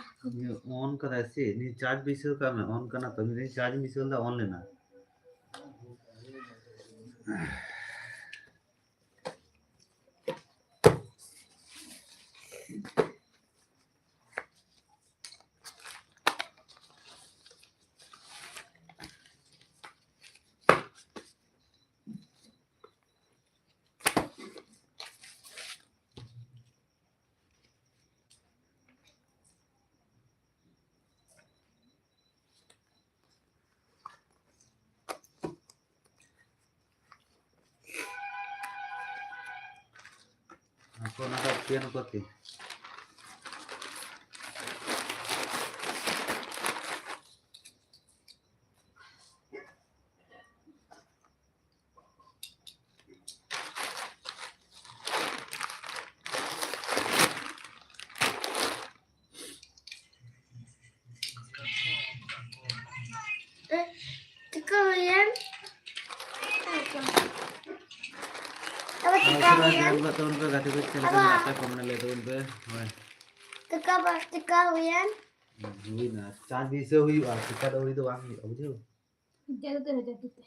ᱚᱱ ᱠᱟᱫᱟᱭ ᱥᱮ, ᱱᱤᱭᱟᱹ ᱪᱟᱨᱡᱽ ᱵᱟᱹᱭᱥᱟᱹᱣ ᱠᱟᱜ ᱢᱮ, ᱚᱱ ᱠᱟᱱᱟ ᱛᱚ, ᱢᱤᱫ ᱫᱤᱱ ᱪᱟᱨᱡᱽ ᱵᱟᱹᱭᱥᱟᱹᱣ ᱞᱮᱫᱟ, ᱚᱱ ᱞᱮᱱᱟ᱾ ᱟᱠᱚ ᱚᱱᱟ ᱫᱚ ᱯᱤᱭᱟᱱ ᱠᱚ ᱛᱤ᱾ ᱪᱤᱠᱟᱹ ᱦᱩᱭᱮᱱ? ᱟᱵᱚ ᱪᱤᱠᱟ ᱦᱩᱭᱮᱱ? ᱧᱮᱞ ᱜᱚᱫ ᱛᱟᱵᱚᱱ ᱯᱮ, ᱜᱟᱛᱮ ᱠᱚ ᱪᱮᱫ ᱞᱮᱠᱟ ᱟᱵᱚ ᱢᱮᱱᱟᱜ ᱯᱮᱭᱟ, ᱠᱚᱢᱮᱱᱴ ᱨᱮ ᱞᱟᱹᱭ ᱛᱟᱵᱚᱱ ᱯᱮ᱾ ᱦᱳᱭ᱾ ᱪᱤᱠᱟ ᱵᱟ-, ᱪᱤᱠᱟ ᱦᱩᱭᱮᱱ? ᱦᱩᱭᱱᱟ, ᱪᱟᱨᱡᱽ ᱵᱟᱹᱭᱥᱟᱹᱣ ᱦᱩᱭᱩᱜᱼᱟ, ᱪᱮᱛᱟᱱ ᱟᱹᱣᱲᱤ ᱫᱚ ᱵᱟᱝ ᱦᱩᱭᱩᱜᱼᱟ, ᱵᱩᱡᱷᱟᱹᱣ? ᱡᱟᱹᱨᱩ ᱛᱮ ᱦᱚᱡᱚ ᱫᱤᱛᱮ᱾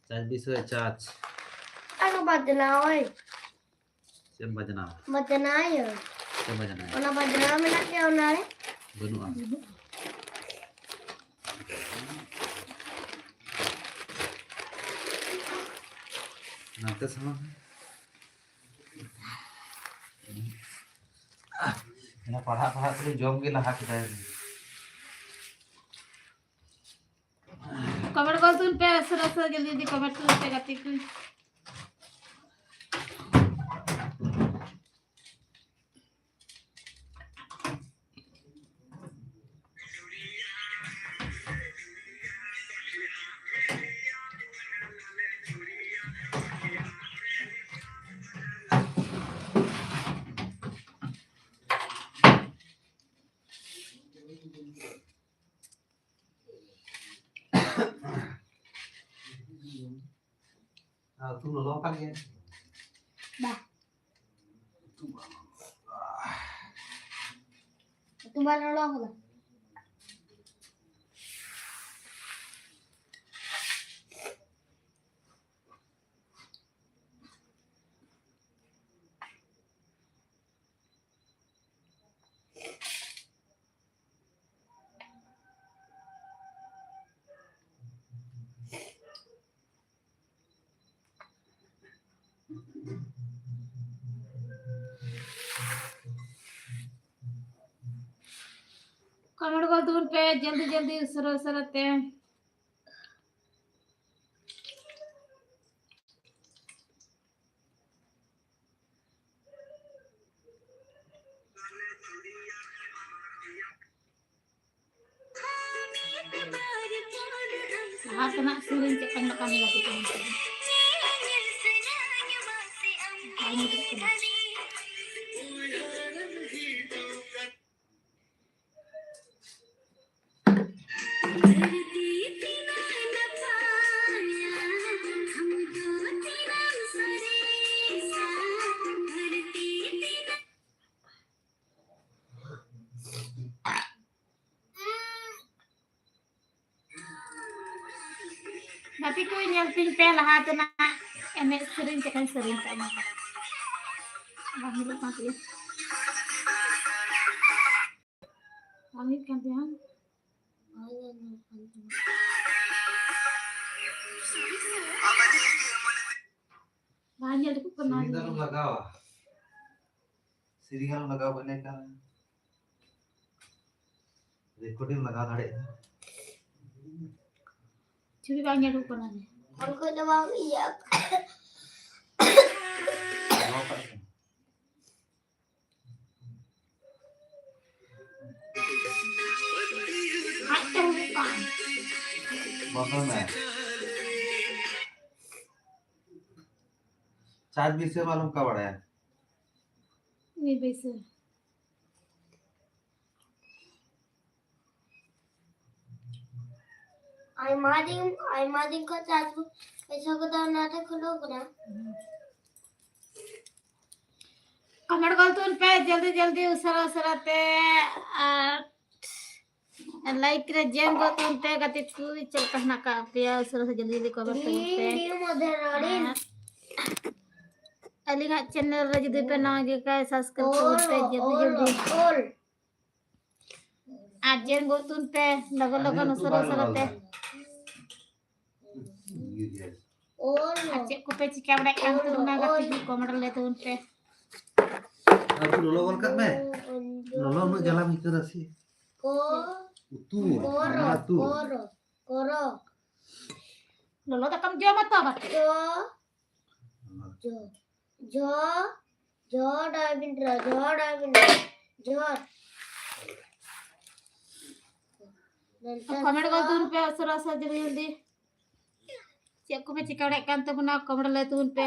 ᱪᱟᱨᱡᱽ ᱵᱟᱹᱭᱥᱟᱹᱣ, ᱪᱟᱨᱡᱽ᱾ ᱟᱨᱚ ᱵᱟᱡᱽᱱᱟ, ᱳᱭ᱾ ᱪᱮᱫ ᱮᱢ ᱵᱟᱡᱽᱱᱟ? ᱵᱟᱡᱽᱱᱟᱭᱟᱹᱧ᱾ ᱪᱮᱫ ᱮᱢ ᱵᱟᱡᱽᱱᱟᱭᱟ? ᱚᱱᱟ ᱵᱟᱡᱽᱱᱟ ᱢᱮᱱᱟᱜ ᱜᱮᱭᱟ, ᱚᱱᱟ ᱨᱮ᱾ ᱵᱟᱹᱱᱩᱜᱼᱟ᱾ ᱱᱟᱛᱮ ᱥᱟᱢᱟᱝ᱾ ᱚᱱᱟ ᱯᱟᱲᱦᱟᱜ ᱯᱟᱲᱦᱟᱜ ᱛᱮᱜᱮ ᱡᱚᱢ ᱜᱮ ᱞᱟᱦᱟ ᱠᱮᱫᱟᱭ᱾ ᱠᱚᱢᱮᱱᱴ ᱜᱚᱫ ᱛᱟᱵᱚᱱ ᱯᱮ, ᱩᱥᱟᱹᱨᱟ ᱩᱥᱟᱹᱨᱟ ᱡᱚᱞᱫᱤ ᱡᱚᱞᱫᱤ ᱠᱚᱢᱮᱱᱴ ᱛᱟᱵᱚᱱ ᱯᱮ ᱜᱟᱛᱮ ᱠᱚ᱾ ᱟᱨ ᱩᱛᱩ ᱞᱚᱞᱚ ᱟᱠᱟᱱ ᱜᱮᱭᱟ᱾ ᱵᱟ᱾ ᱩᱛᱩ ᱵᱟᱝ ᱞᱚᱞᱚ ᱟᱠᱟᱱᱟ᱾ ᱩᱛᱩ ᱵᱟᱝ ᱞᱚᱞᱚ ᱟᱠᱟᱱᱟ᱾ ᱠᱚᱢᱮᱱᱴ ᱜᱚᱫ ᱛᱟᱵᱚᱱ ᱯᱮ ᱡᱚᱞᱫᱤ ᱡᱚᱞᱫᱤ, ᱩᱥᱟᱹᱨᱟ ᱩᱥᱟᱹᱨᱟ ᱛᱮ᱾ ᱞᱟᱦᱟ ᱛᱮᱱᱟᱜ ᱥᱮᱨᱮᱧ ᱪᱮᱫ ᱞᱮᱠᱟᱧ ᱠᱟᱹᱢᱤ ᱞᱟᱹᱜᱤᱫ ᱛᱟᱦᱮᱱ ᱠᱟᱱᱟ᱾ ᱵᱟᱭ ᱧᱮᱞᱚᱜ ᱠᱟᱱᱟ᱾ ᱜᱟᱛᱮ ᱠᱚ, ᱧᱮᱞ ᱛᱤᱧ ᱯᱮ ᱞᱟᱦᱟ ᱛᱮᱱᱟᱜ ᱮᱱᱮᱡ ᱥᱮᱨᱮᱧ, ᱪᱮᱫ ᱞᱮᱠᱟᱧ ᱥᱮᱨᱮᱧ ᱠᱟᱜ ᱢᱟ᱾ ᱵᱟᱝ ᱧᱮᱞᱚᱜ ᱠᱟᱱ ᱛᱤᱧᱟᱹ᱾ ᱵᱟᱝ ᱦᱩᱭᱩᱜ ᱠᱟᱱ ᱛᱤᱧᱟᱹ᱾ ᱵᱟᱝ ᱧᱮᱞ ᱧᱟᱢᱚᱜ ᱠᱟᱱ ᱛᱤᱧᱟᱹ᱾ ᱵᱟᱝ ᱧᱮᱞ ᱴᱷᱤᱠᱚᱜ ᱠᱟᱱᱟ᱾ ᱥᱤᱨᱤᱧ ᱫᱚ ᱟᱞᱚᱢ ᱞᱟᱜᱟᱣᱟ᱾ ᱥᱤᱨᱤᱧ ᱟᱞᱚᱢ ᱞᱟᱜᱟᱣᱟ, ᱵᱟᱹᱧ ᱞᱟᱹᱭ ᱠᱟᱱᱟ᱾ ᱨᱮᱠᱚᱨᱰᱤᱝ ᱞᱟᱜᱟᱣ ᱫᱟᱲᱮᱭᱟᱜᱼᱟ᱾ ᱪᱷᱚᱵᱤ ᱵᱟᱝ ᱧᱮᱞᱚᱜ ᱠᱟᱱᱟ᱾ ᱯᱷᱳᱱ ᱠᱷᱚᱡ ᱫᱚ ᱵᱟᱝ ᱤᱭᱟᱹ᱾ ᱞᱟᱜᱟᱣ ᱠᱟᱜ ᱠᱟᱱᱟ᱾ ᱟᱡ ᱛᱮ ᱦᱩᱭᱩᱜ ᱠᱟᱱ᱾ ᱵᱚᱱᱫᱚᱭ ᱢᱮ᱾ ᱪᱟᱨᱡᱽ ᱵᱤᱥᱚᱭ ᱢᱟᱞᱚᱢ ᱠᱟ ᱵᱟᱲᱟᱭᱟ᱾ ᱩᱱᱤ ᱵᱤᱥᱚᱭ᱾ ᱟᱭᱢᱟ ᱫᱤᱱ, ᱟᱭᱢᱟ ᱫᱤᱱ ᱠᱷᱚᱱ ᱪᱟᱥ ᱯᱚᱭᱥᱟ ᱠᱚᱫᱚ ᱚᱱᱟᱛᱮ ᱠᱷᱩᱞᱟᱹᱣ ᱠᱟᱱᱟ᱾ ᱠᱚᱢᱮᱱᱴ ᱜᱚᱞ ᱛᱟᱵᱚᱱ ᱯᱮ ᱡᱚᱞᱫᱤ ᱡᱚᱞᱫᱤ, ᱩᱥᱟᱹᱨᱟ ᱩᱥᱟᱹᱨᱟ ᱛᱮ᱾ ᱟᱨ ᱞᱟᱭᱤᱠ ᱨᱮ ᱡᱮᱢ ᱜᱚᱞ ᱛᱟᱵᱚᱱ ᱯᱮ ᱜᱟᱛᱮ ᱠᱚ, ᱪᱮᱫ ᱞᱮᱠᱟ ᱦᱮᱱᱟᱜ ᱠᱟᱜ ᱯᱮᱭᱟ? ᱩᱥᱟᱹᱨᱟ ᱥᱮ ᱡᱚᱞᱫᱤ ᱡᱚᱞᱫᱤ ᱠᱚᱢᱮᱱᱴ ᱛᱟᱵᱚᱱ ᱯᱮ᱾ ᱟᱨ ᱟᱹᱞᱤᱧᱟᱜ ᱪᱮᱱᱮᱞ ᱨᱮ ᱡᱩᱫᱤ ᱯᱮ ᱱᱟᱣᱟ ᱜᱮ ᱠᱷᱟᱡ, ᱥᱟᱵᱥᱠᱨᱟᱭᱤᱵ ᱛᱟᱵᱚᱱ ᱯᱮ ᱡᱚᱞᱫᱤ ᱡᱚᱞᱫᱤ᱾ ᱟᱨ ᱡᱮᱢ ᱜᱚᱞ ᱛᱟᱵᱚᱱ ᱯᱮ ᱞᱚᱜᱚᱱ ᱞᱚᱜᱚᱱ, ᱩᱥᱟᱹᱨᱟ ᱩᱥᱟᱹᱨᱟ ᱛᱮ᱾ ᱚᱞ᱾ ᱟᱨ ᱪᱮᱫ ᱠᱚᱯᱮ ᱪᱤᱠᱟ ᱵᱟᱲᱟᱭᱮᱫ ᱠᱟᱱ ᱛᱟᱵᱚᱱᱟ ᱜᱟᱛᱮ ᱠᱚ, ᱠᱚᱢᱮᱱᱴ ᱞᱟᱹᱭ ᱛᱟᱵᱚᱱ ᱯᱮ᱾ ᱟᱨ ᱞᱚᱞᱚ ᱜᱚᱞ ᱠᱟᱜ ᱢᱮ᱾ ᱞᱚᱞᱚ ᱩᱱᱟᱹᱜ ᱡᱟᱞᱟᱢ ᱟᱹᱭᱠᱟᱹᱣ ᱫᱟ ᱥᱮ᱾ ᱠᱚ᱾ ᱩᱛᱩ, ᱠᱚᱨᱚ, ᱟᱢᱲᱟ ᱩᱛᱩ᱾ ᱠᱚᱨᱚ, ᱠᱚᱨᱚ᱾ ᱞᱚᱞᱚ ᱫᱟᱠᱟᱢ ᱡᱚᱢᱟ ᱛᱚ ᱟᱵᱟᱨ? ᱡᱚ, ᱡᱚ, ᱡᱚ, ᱡᱚ ᱰᱟᱭᱵᱤᱱ ᱨᱟ, ᱡᱚ ᱰᱟᱭᱵᱤᱱ ᱨᱟ, ᱡᱚ᱾ ᱠᱚᱢᱮᱱᱴ ᱜᱚᱞ ᱛᱟᱵᱚᱱ ᱯᱮ ᱩᱥᱟᱹᱨᱟ ᱩᱥᱟᱹᱨᱟ ᱡᱚᱞᱫᱤ ᱡᱚᱞᱫᱤ᱾ ᱪᱮᱫ ᱠᱚᱯᱮ ᱪᱤᱠᱟ ᱵᱟᱲᱟᱭᱮᱫ ᱠᱟᱱ ᱛᱟᱵᱚᱱᱟ, ᱠᱚᱢᱮᱱᱴ ᱞᱟᱹᱭ ᱛᱟᱵᱚᱱ ᱯᱮ᱾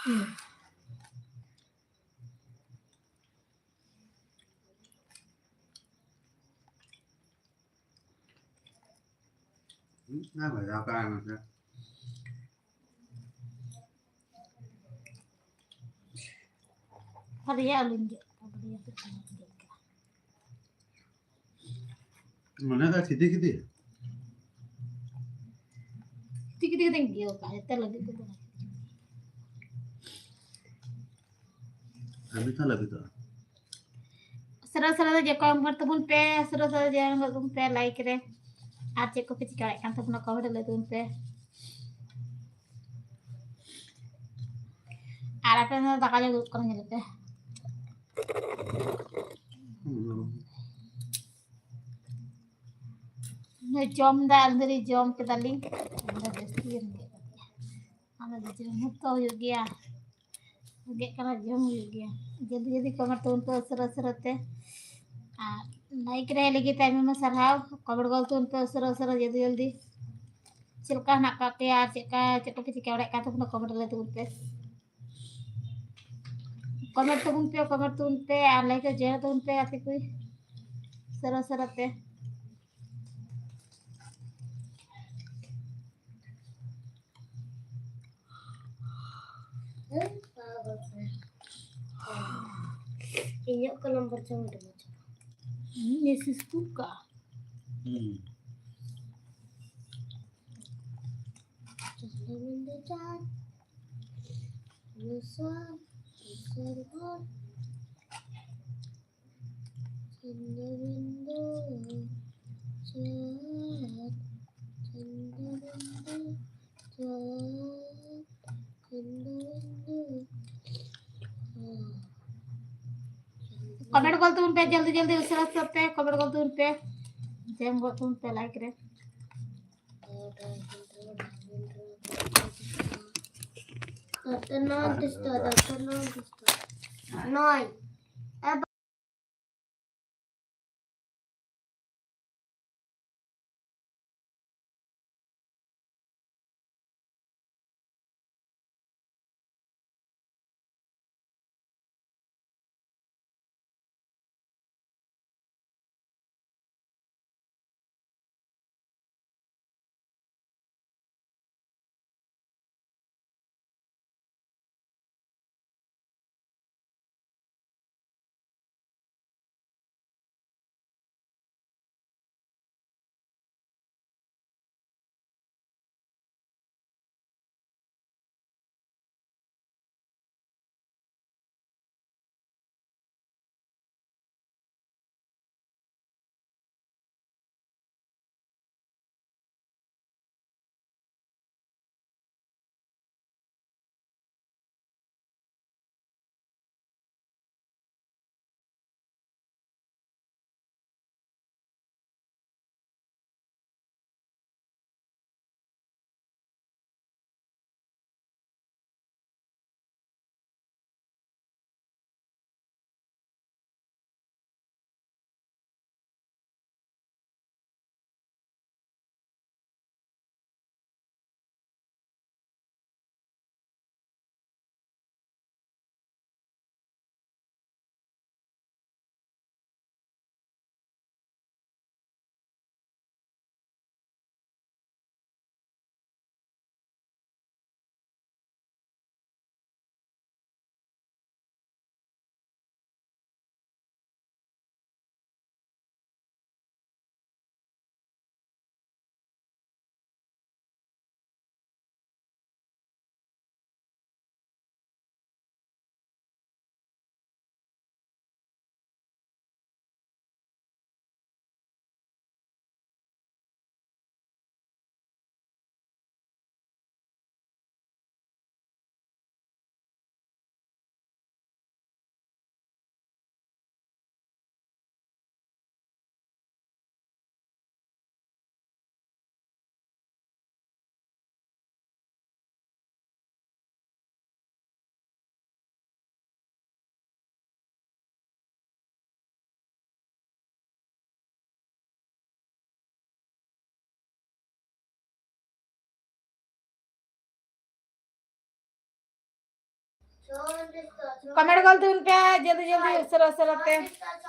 ᱦᱩᱸ, ᱟᱨ ᱵᱷᱟᱡᱟ ᱠᱟᱜᱼᱟ ᱱᱟᱥᱮ᱾ ᱵᱟᱨᱭᱟ ᱟᱹᱞᱩᱧ ᱜᱮᱫ ᱠᱟᱜᱼᱟ, ᱵᱟᱨᱭᱟ ᱯᱮ ᱯᱩᱱᱭᱟᱹᱧ ᱜᱮᱫ ᱠᱟᱜᱼᱟ᱾ ᱢᱚᱱᱮ ᱫᱚ ᱠᱷᱤᱫᱤ ᱠᱷᱤᱫᱤ᱾ ᱠᱷᱤᱫᱤ ᱠᱷᱤᱫᱤ ᱠᱟᱛᱮᱧ ᱤᱭᱟᱹ ᱠᱟᱜᱼᱟ, ᱮᱛᱮ ᱞᱟᱹᱵᱤᱫ ᱠᱟᱛᱮ᱾ ᱞᱟᱹᱵᱤᱫ ᱦᱚᱸ ᱞᱟᱹᱵᱤᱫᱚᱜᱼᱟ᱾ ᱩᱥᱟᱹᱨᱟ ᱩᱥᱟᱹᱨᱟ ᱫᱚ ᱡᱮ ᱠᱚᱢᱮᱱᱴ ᱛᱟᱵᱚᱱ ᱯᱮ, ᱩᱥᱟᱹᱨᱟ ᱩᱥᱟᱹᱨᱟ ᱡᱮ ᱮᱢ ᱜᱚᱫ ᱛᱟᱵᱚᱱ ᱯᱮ ᱞᱟᱭᱤᱠ ᱨᱮ᱾ ᱟᱨ ᱪᱮᱫ ᱠᱚᱯᱮ ᱪᱤᱠᱟᱹᱭᱮᱫ ᱠᱟᱱ ᱛᱟᱵᱚᱱᱟ ᱠᱚᱢᱮᱱᱴ ᱨᱮ ᱞᱟᱹᱭ ᱛᱟᱵᱚᱱ ᱯᱮ᱾ ᱟᱨ ᱟᱯᱮ ᱫᱚ ᱫᱟᱠᱟ ᱡᱚᱢ ᱫᱩᱲᱩᱵ ᱠᱟᱱᱟ ᱧᱮᱞ ᱯᱮ᱾ ᱦᱩᱸ᱾ ᱡᱚᱢ ᱫᱟ ᱟᱹᱞᱤᱧ ᱫᱚᱞᱤᱧ ᱡᱚᱢ ᱠᱮᱫᱟᱞᱤᱧ᱾ ᱟᱫᱚ ᱡᱟᱹᱥᱛᱤ ᱜᱮ ᱨᱮᱸᱜᱮᱡ ᱠᱟᱫ ᱞᱤᱧᱟ᱾ ᱟᱫᱚ ᱡᱚᱢ ᱦᱚᱸᱛᱚ ᱦᱩᱭᱩᱜ ᱜᱮᱭᱟ᱾ ᱨᱮᱸᱜᱮᱡ ᱠᱟᱱᱟ, ᱡᱚᱢ ᱦᱩᱭᱩᱜ ᱜᱮᱭᱟ᱾ ᱡᱚᱞᱫᱤ ᱡᱚᱞᱫᱤ ᱠᱚᱢᱮᱱᱴ ᱛᱟᱵᱚᱱ ᱯᱮ ᱩᱥᱟᱹᱨᱟ ᱩᱥᱟᱹᱨᱟ ᱛᱮ᱾ ᱟᱨ ᱞᱟᱭᱤᱠ ᱨᱮ ᱦᱮᱡ ᱞᱟᱹᱜᱤᱫ ᱛᱮ ᱟᱭᱢᱟ ᱟᱭᱢᱟ ᱥᱟᱨᱦᱟᱣ᱾ ᱠᱚᱢᱮᱱᱴ ᱜᱚᱫ ᱛᱟᱵᱚᱱ ᱯᱮ ᱩᱥᱟᱹᱨᱟ ᱩᱥᱟᱹᱨᱟ, ᱡᱚᱞᱫᱤ ᱡᱚᱞᱫᱤ᱾ ᱪᱮᱫ ᱞᱮᱠᱟ ᱦᱮᱱᱟᱜ ᱠᱟᱜ ᱯᱮᱭᱟ ᱟᱨ ᱪᱮᱫ ᱞᱮᱠᱟ, ᱪᱮᱫ ᱠᱚᱯᱮ ᱪᱤᱠᱟᱹ ᱵᱟᱲᱟᱭᱮᱫ ᱠᱟᱱ ᱛᱟᱵᱚᱱᱟ ᱠᱚᱢᱮᱱᱴ ᱨᱮ ᱞᱟᱹᱭ ᱛᱟᱵᱚᱱ ᱯᱮ᱾ ᱠᱚᱢᱮᱱᱴ ᱛᱟᱵᱚᱱ ᱯᱮ, ᱠᱚᱢᱮᱱᱴ ᱛᱟᱵᱚᱱ ᱯᱮ ᱟᱨ ᱞᱟᱭᱤᱠ ᱨᱮ ᱡᱚᱭᱮᱱ ᱛᱟᱵᱚᱱ ᱯᱮ ᱜᱟᱛᱮ ᱠᱚ᱾ ᱩᱥᱟᱹᱨᱟ ᱩᱥᱟᱹᱨᱟ ᱛᱮ᱾ ᱤᱧᱟᱹᱜ ᱠᱚᱞᱚᱢ ᱵᱚᱨᱪᱚᱝ ᱟᱹᱰᱤ ᱢᱚᱡᱽ᱾ ᱦᱩᱸ, ᱤᱧ ᱥᱤᱥᱠᱩ ᱠᱟᱜᱼᱟ᱾ ᱦᱩᱸ᱾ ᱪᱟᱸᱫᱚ ᱵᱤᱸᱫᱩ ᱪᱟᱸᱫᱽ, ᱢᱩᱥᱟᱹ, ᱢᱩᱥᱟᱹᱨ ᱜᱷᱚᱨ᱾ ᱪᱟᱸᱫᱚ ᱵᱤᱸᱫᱩ ᱪᱟᱸᱫ, ᱪᱟᱸᱫᱚ ᱵᱤᱸᱫᱩ ᱪᱟᱸᱫ, ᱪᱟᱸᱫᱚ ᱵᱤᱸᱫᱩ᱾ ᱠᱚᱢᱮᱱᱴ ᱜᱚᱞ ᱛᱟᱵᱚᱱ ᱯᱮ, ᱡᱚᱞᱫᱤ ᱡᱚᱞᱫᱤ ᱩᱥᱟᱹᱨᱟ ᱩᱥᱟᱹᱨᱟ ᱛᱮ ᱠᱚᱢᱮᱱᱴ ᱜᱚᱞ ᱛᱟᱵᱚᱱ ᱯᱮ, ᱡᱚᱭᱮᱱ ᱜᱚᱞ ᱛᱟᱵᱚᱱ ᱯᱮ ᱞᱟᱭᱤᱠ ᱨᱮ᱾ Doctor no contestó, doctor no contestó. No hay. Comment ᱜᱚᱞ ᱛᱟᱵᱚᱱ ᱯᱮ ᱡᱚᱞᱫᱤ ᱡᱚᱞᱫᱤ, ᱩᱥᱟᱹᱨᱟ ᱩᱥᱟᱹᱨᱟ ᱛᱮ᱾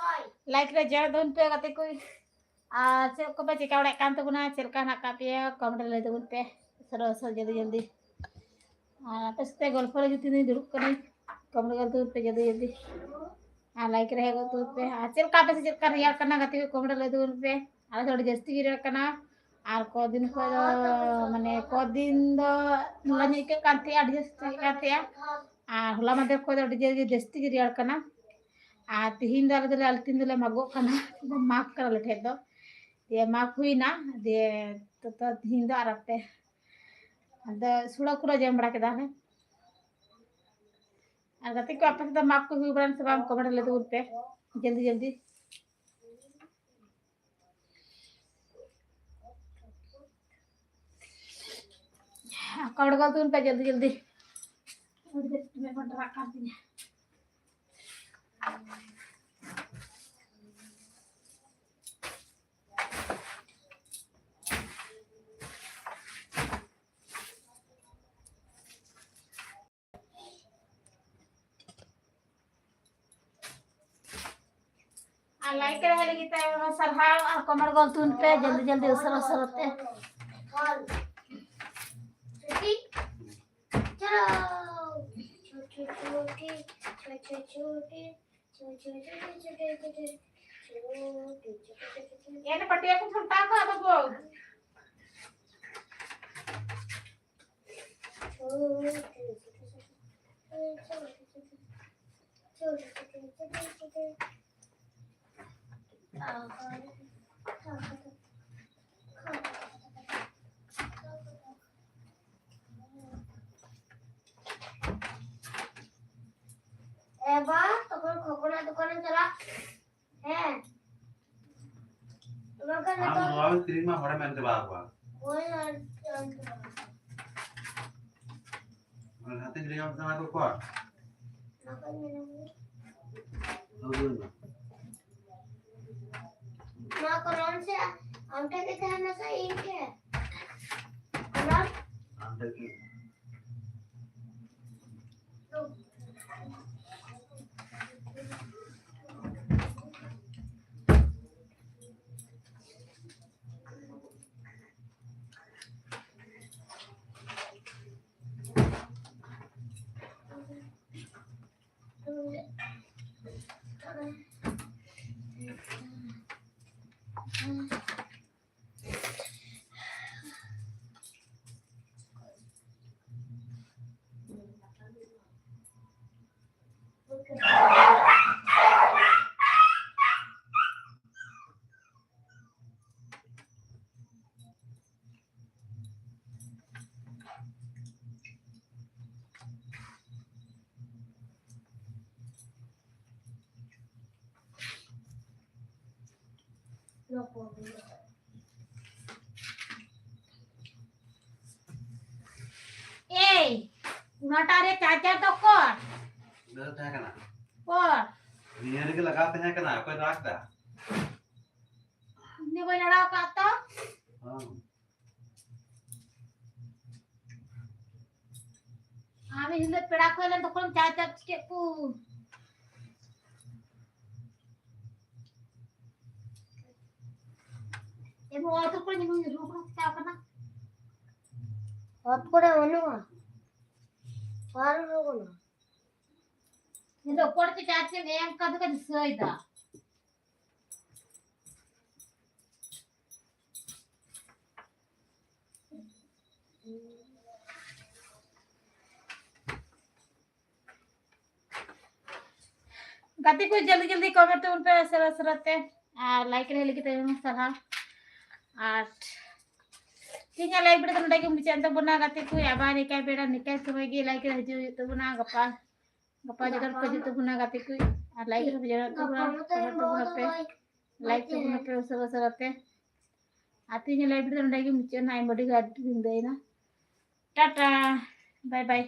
ᱞᱟᱭᱤᱠ ᱨᱮ ᱡᱚᱭᱮᱱ ᱛᱟᱵᱚᱱ ᱯᱮ ᱜᱟᱛᱮ ᱠᱚ᱾ ᱟᱨ ᱪᱮᱫ ᱠᱚᱯᱮ ᱪᱮᱠᱟ ᱵᱟᱲᱟᱭᱮᱫ ᱠᱟᱱ ᱛᱟᱵᱚᱱᱟ, ᱪᱮᱫ ᱞᱮᱠᱟ ᱦᱮᱱᱟᱜ ᱟᱠᱟᱫ ᱯᱮᱭᱟ, ᱠᱚᱢᱮᱱᱴ ᱨᱮ ᱞᱟᱹᱭ ᱛᱟᱵᱚᱱ ᱯᱮ ᱩᱥᱟᱹᱨᱟ ᱩᱥᱟᱹᱨᱟ, ᱡᱚᱞᱫᱤ ᱡᱚᱞᱫᱤ᱾ ᱟᱨ ᱟᱯᱮ ᱥᱟᱛᱮ ᱜᱚᱞᱯᱚ ᱨᱮ ᱡᱩᱫᱤ ᱫᱩᱲᱩᱵ ᱠᱟᱹᱱᱟᱹᱧ, ᱠᱚᱢᱮᱱᱴ ᱜᱚᱞ ᱛᱟᱵᱚᱱ ᱯᱮ ᱡᱚᱞᱫᱤ ᱡᱚᱞᱫᱤ᱾ ᱟᱨ ᱞᱟᱭᱤᱠ ᱨᱮ ᱦᱮᱡ ᱜᱚᱫ ᱛᱟᱵᱚᱱ ᱯᱮ᱾ ᱟᱨ ᱪᱮᱫ ᱞᱮᱠᱟ ᱟᱯᱮ ᱥᱮᱫ ᱪᱮᱫ ᱞᱮᱠᱟ ᱨᱮᱭᱟᱲ ᱠᱟᱱᱟ ᱜᱟᱛᱮ ᱠᱚ, ᱠᱚᱢᱮᱱᱴ ᱨᱮ ᱞᱟᱹᱭ ᱛᱟᱵᱚᱱ ᱯᱮ᱾ ᱟᱞᱮ ᱫᱚ ᱟᱹᱰᱤ ᱡᱟᱹᱥᱛᱤ ᱜᱮ ᱨᱮᱭᱟᱲ ᱠᱟᱱᱟ᱾ ᱟᱨ ᱠᱚᱫᱤᱱ ᱠᱷᱚᱱ ᱫᱚ, ᱢᱟᱱᱮ, ᱠᱚᱫᱤᱱ ᱫᱚ ᱞᱚᱞᱚ ᱧᱚᱜ ᱟᱹᱭᱠᱟᱹᱜ ᱠᱟᱱ ᱛᱟᱦᱮᱸᱜᱼᱟ, ᱟᱹᱰᱤ ᱡᱟᱹᱥᱛᱤ ᱟᱹᱭᱠᱟᱹᱜ ᱠᱟᱱ ᱛᱟᱦᱮᱸᱜᱼᱟ᱾ ᱟᱨ ᱦᱚᱞᱟ ᱢᱟᱫᱷᱮᱨ ᱠᱷᱚᱱ ᱫᱚ ᱟᱹᱰᱤ ᱡᱳᱨ ᱜᱮ ᱡᱟᱹᱥᱛᱤ ᱜᱮ ᱨᱮᱭᱟᱲ ᱠᱟᱱᱟ᱾ ᱟᱨ ᱛᱤᱦᱤᱧ ᱫᱚ ᱟᱞᱮ ᱫᱚᱞᱮ, ᱟᱞᱮ ᱛᱤᱦᱤᱧ ᱫᱚᱞᱮ ᱢᱟᱜᱚᱜ ᱠᱟᱱᱟ᱾ ᱢᱟᱜᱽ ᱠᱟᱱᱟ ᱟᱞᱮ ᱴᱷᱮᱡ ᱫᱚ᱾ ᱫᱤᱭᱮ ᱢᱟᱜᱽ ᱦᱩᱭᱱᱟ, ᱫᱤᱭᱮ ᱛᱚ, ᱛᱚ ᱛᱤᱦᱤᱧ ᱫᱚ ᱟᱨ ᱟᱯᱮ᱾ ᱟᱫᱚ ᱥᱩᱲᱟᱹ ᱠᱚᱞᱮ ᱡᱚᱢ ᱵᱟᱲᱟ ᱠᱮᱫᱟ ᱞᱮ᱾ ᱟᱨ ᱜᱟᱛᱮ ᱠᱚ, ᱟᱯᱮ ᱥᱮᱫ ᱫᱚ ᱢᱟᱜᱽ ᱠᱚ ᱦᱩᱭ ᱵᱟᱲᱟᱭᱮᱱ ᱥᱮ ᱵᱟᱝ? ᱠᱚᱢᱮᱱᱴ ᱨᱮ ᱞᱟᱹᱭ ᱛᱟᱵᱚᱱ ᱯᱮ ᱡᱚᱞᱫᱤ ᱡᱚᱞᱫᱤ᱾ ᱠᱚᱢᱮᱱᱴ ᱜᱚᱞ ᱛᱟᱵᱚᱱ ᱯᱮ ᱡᱚᱞᱫᱤ ᱡᱚᱞᱫᱤ᱾ ᱟᱹᱰᱤ ᱡᱳᱨ ᱢᱮᱫ ᱠᱚ ᱰᱮᱨᱟᱜ ᱠᱟᱱ ᱛᱤᱧᱟ᱾ ᱟᱨ ᱞᱟᱭᱤᱠ ᱨᱮ ᱦᱮᱡ ᱞᱟᱹᱜᱤᱫ ᱛᱮ ᱟᱭᱢᱟ ᱥᱟᱨᱦᱟᱣ ᱟᱨ ᱠᱚᱢᱮᱱᱴ ᱜᱚᱞ ᱛᱟᱵᱚᱱ ᱯᱮ ᱡᱚᱞᱫᱤ ᱡᱚᱞᱫᱤ, ᱩᱥᱟᱹᱨᱟ ᱩᱥᱟᱹᱨᱟ ᱛᱮ᱾ ᱪᱚᱞᱚ᱾ ᱪᱷᱳᱴᱤ ᱪᱷᱳᱴᱤ, ᱪᱷᱳᱴᱤ ᱪᱷᱳᱴᱤ, ᱪᱷᱳᱴᱤ ᱪᱷᱳᱴᱤ, ᱪᱷᱳᱴᱤ ᱪᱷᱳᱴᱤ, ᱪᱷᱳᱴᱤ ᱪᱷᱳᱴᱤ᱾ ᱮᱱ ᱯᱟᱹᱴᱤᱭᱟᱹ ᱠᱚ ᱥᱟᱢᱴᱟᱣ ᱠᱚᱜᱼᱟ ᱵᱟᱹᱵᱩ᱾ ᱪᱷᱳᱴᱤ ᱪᱷᱳᱴᱤ, ᱪᱷᱳᱴᱤ ᱪᱷᱳᱴᱤ, ᱪᱷᱳᱴᱤ ᱪᱷᱳᱴᱤ, ᱪᱷᱳᱴᱤ ᱪᱷᱳᱴᱤ᱾ ᱮ ᱵᱟ, ᱛᱚᱠᱷᱚᱱ ᱠᱷᱚᱠᱚᱱᱟ ᱫᱚᱠᱟᱱᱮᱢ ᱪᱟᱞᱟᱜ᱾ ᱦᱮᱸ᱾ ᱚᱱᱟ ᱠᱷᱟᱱ ᱟᱢ ᱱᱤᱛᱚᱜ ᱱᱚᱣᱟ ᱠᱤᱨᱤᱧ ᱢᱟ ᱦᱚᱲᱮᱢ ᱮᱢ ᱪᱟᱵᱟ ᱟᱠᱚᱣᱟ᱾ ᱦᱳᱭ, ᱟᱨ ᱮᱢ ᱪᱟᱵᱟ ᱟᱠᱚᱣᱟ᱾ ᱚᱱᱟ ᱡᱟᱦᱟᱸ ᱛᱤᱱ ᱨᱮᱜᱮ ᱥᱟᱱᱟ ᱠᱚ ᱠᱚᱣᱟ᱾ ᱚᱱᱟ ᱠᱚᱧ ᱢᱮᱱᱟ᱾ ᱟᱹᱜᱩᱭ ᱢᱮ᱾ ᱱᱚᱣᱟ ᱠᱚ ᱨᱚᱝ ᱥᱮ ᱟᱢ ᱴᱷᱮᱱ ᱜᱮ ᱛᱟᱦᱮᱱᱟ ᱥᱮ ᱤᱧ ᱴᱷᱮᱱ? ᱨᱚᱝ? ᱟᱢ ᱴᱷᱮᱱ ᱜᱮ᱾ ᱫᱩ᱾ ᱮᱭ, ᱚᱱᱟᱴᱟᱜ ᱨᱮ ᱪᱟᱨᱡᱟᱨ ᱫᱚ ᱚᱠᱚᱨ? ᱚᱸᱰᱮ ᱫᱚ ᱛᱟᱦᱮᱸ ᱠᱟᱱᱟ᱾ ᱚᱠᱚᱨ? ᱱᱤᱭᱟᱹ ᱨᱮᱜᱮ ᱞᱟᱜᱟᱣ ᱛᱟᱦᱮᱸ ᱠᱟᱱᱟ, ᱚᱠᱚᱭ ᱨᱟᱜᱽ ᱫᱟ? ᱤᱧ ᱫᱚ ᱵᱟᱹᱧ ᱞᱟᱲᱟᱣ ᱟᱠᱟᱫ ᱛᱚ᱾ ᱦᱚᱸ᱾ ᱟᱢ ᱤᱧ ᱦᱤᱞᱳᱜ ᱯᱮᱲᱟ ᱠᱚ ᱦᱮᱡ ᱞᱮᱱ ᱛᱚᱠᱷᱚᱱ ᱪᱟᱨᱡᱟᱨ ᱪᱤᱠᱟᱹᱜ ᱠᱚ᱾ ᱮᱢ ᱚᱛ ᱠᱚᱨᱮ ᱧᱮᱞ ᱢᱮ, ᱨᱩ ᱠᱚ ᱪᱟᱞᱟᱣ ᱠᱟᱱᱟ᱾ ᱚᱛ ᱠᱚᱨᱮ ᱵᱟᱹᱱᱩᱜᱼᱟ᱾ ᱵᱟᱝ ᱨᱩ ᱠᱟᱱᱟ᱾ ᱤᱧ ᱫᱚ ᱚᱠᱚᱭ ᱪᱚ ᱪᱟᱨᱡᱽ ᱮᱢ ᱮᱢ ᱠᱟᱫ ᱫᱚ ᱫᱤᱥᱟᱹᱭᱮᱫᱟ᱾ ᱜᱟᱛᱮ ᱠᱚ, ᱡᱚᱞᱫᱤ ᱡᱚᱞᱫᱤ ᱠᱚᱢᱮᱱᱴ ᱛᱟᱵᱚᱱ ᱯᱮ ᱩᱥᱟᱹᱨᱟ ᱩᱥᱟᱹᱨᱟ ᱛᱮ, ᱟᱨ ᱞᱟᱭᱤᱠ ᱨᱮ ᱞᱟᱹᱜᱤᱫ ᱛᱮ ᱟᱭᱢᱟ ᱥᱟᱨᱦᱟᱣ᱾ ᱟᱨ ᱛᱮᱦᱮᱧᱟᱜ ᱞᱟᱭᱤᱵᱷ ᱵᱷᱤᱰᱤᱭᱳ ᱫᱚ ᱱᱚᱰᱮ ᱜᱮ ᱢᱩᱪᱟᱹᱫ ᱮᱱ ᱛᱟᱵᱚᱱᱟ ᱜᱟᱛᱮ ᱠᱚ᱾ ᱟᱵᱟᱨ ᱱᱤᱠᱟᱭ ᱵᱮᱲᱟ ᱱᱤᱠᱟᱭ ᱥᱚᱢᱚᱭ ᱜᱮ ᱞᱟᱭᱤᱵᱷ ᱨᱮ ᱦᱤᱡᱩᱜ ᱦᱩᱭᱩᱜ ᱛᱟᱵᱚᱱᱟ᱾ ᱜᱟᱯᱟ ᱜᱟᱯᱟ ᱡᱚᱛᱚ ᱦᱚᱲ ᱠᱚ ᱦᱤᱡᱩᱜ ᱛᱟᱵᱚᱱᱟ ᱜᱟᱛᱮ ᱠᱚ, ᱟᱨ ᱞᱟᱭᱤᱵᱷ ᱨᱮ ᱦᱤᱡᱩᱜ ᱛᱟᱵᱚᱱᱟ, ᱠᱚᱢᱮᱱᱴ ᱛᱟᱵᱚᱱᱟ ᱯᱮ, ᱞᱟᱭᱤᱠ ᱛᱟᱵᱚᱱᱟ ᱯᱮ ᱩᱥᱟᱹᱨᱟ ᱩᱥᱟᱹᱨᱟ ᱛᱮ᱾ ᱟᱨ ᱛᱮᱦᱮᱧᱟᱜ ᱞᱟᱭᱤᱵᱷ ᱵᱷᱤᱰᱤᱭᱳ ᱫᱚ ᱱᱚᱰᱮ ᱜᱮ ᱢᱩᱪᱟᱹᱫ ᱮᱱᱟ᱾ ᱟᱭᱢᱟ ᱟᱹᱰᱤ ᱜᱟᱱ ᱟᱹᱰᱤ ᱧᱤᱫᱟᱹᱭᱮᱱᱟ᱾ ᱴᱟᱴᱟ, ᱵᱟᱭ ᱵᱟᱭ᱾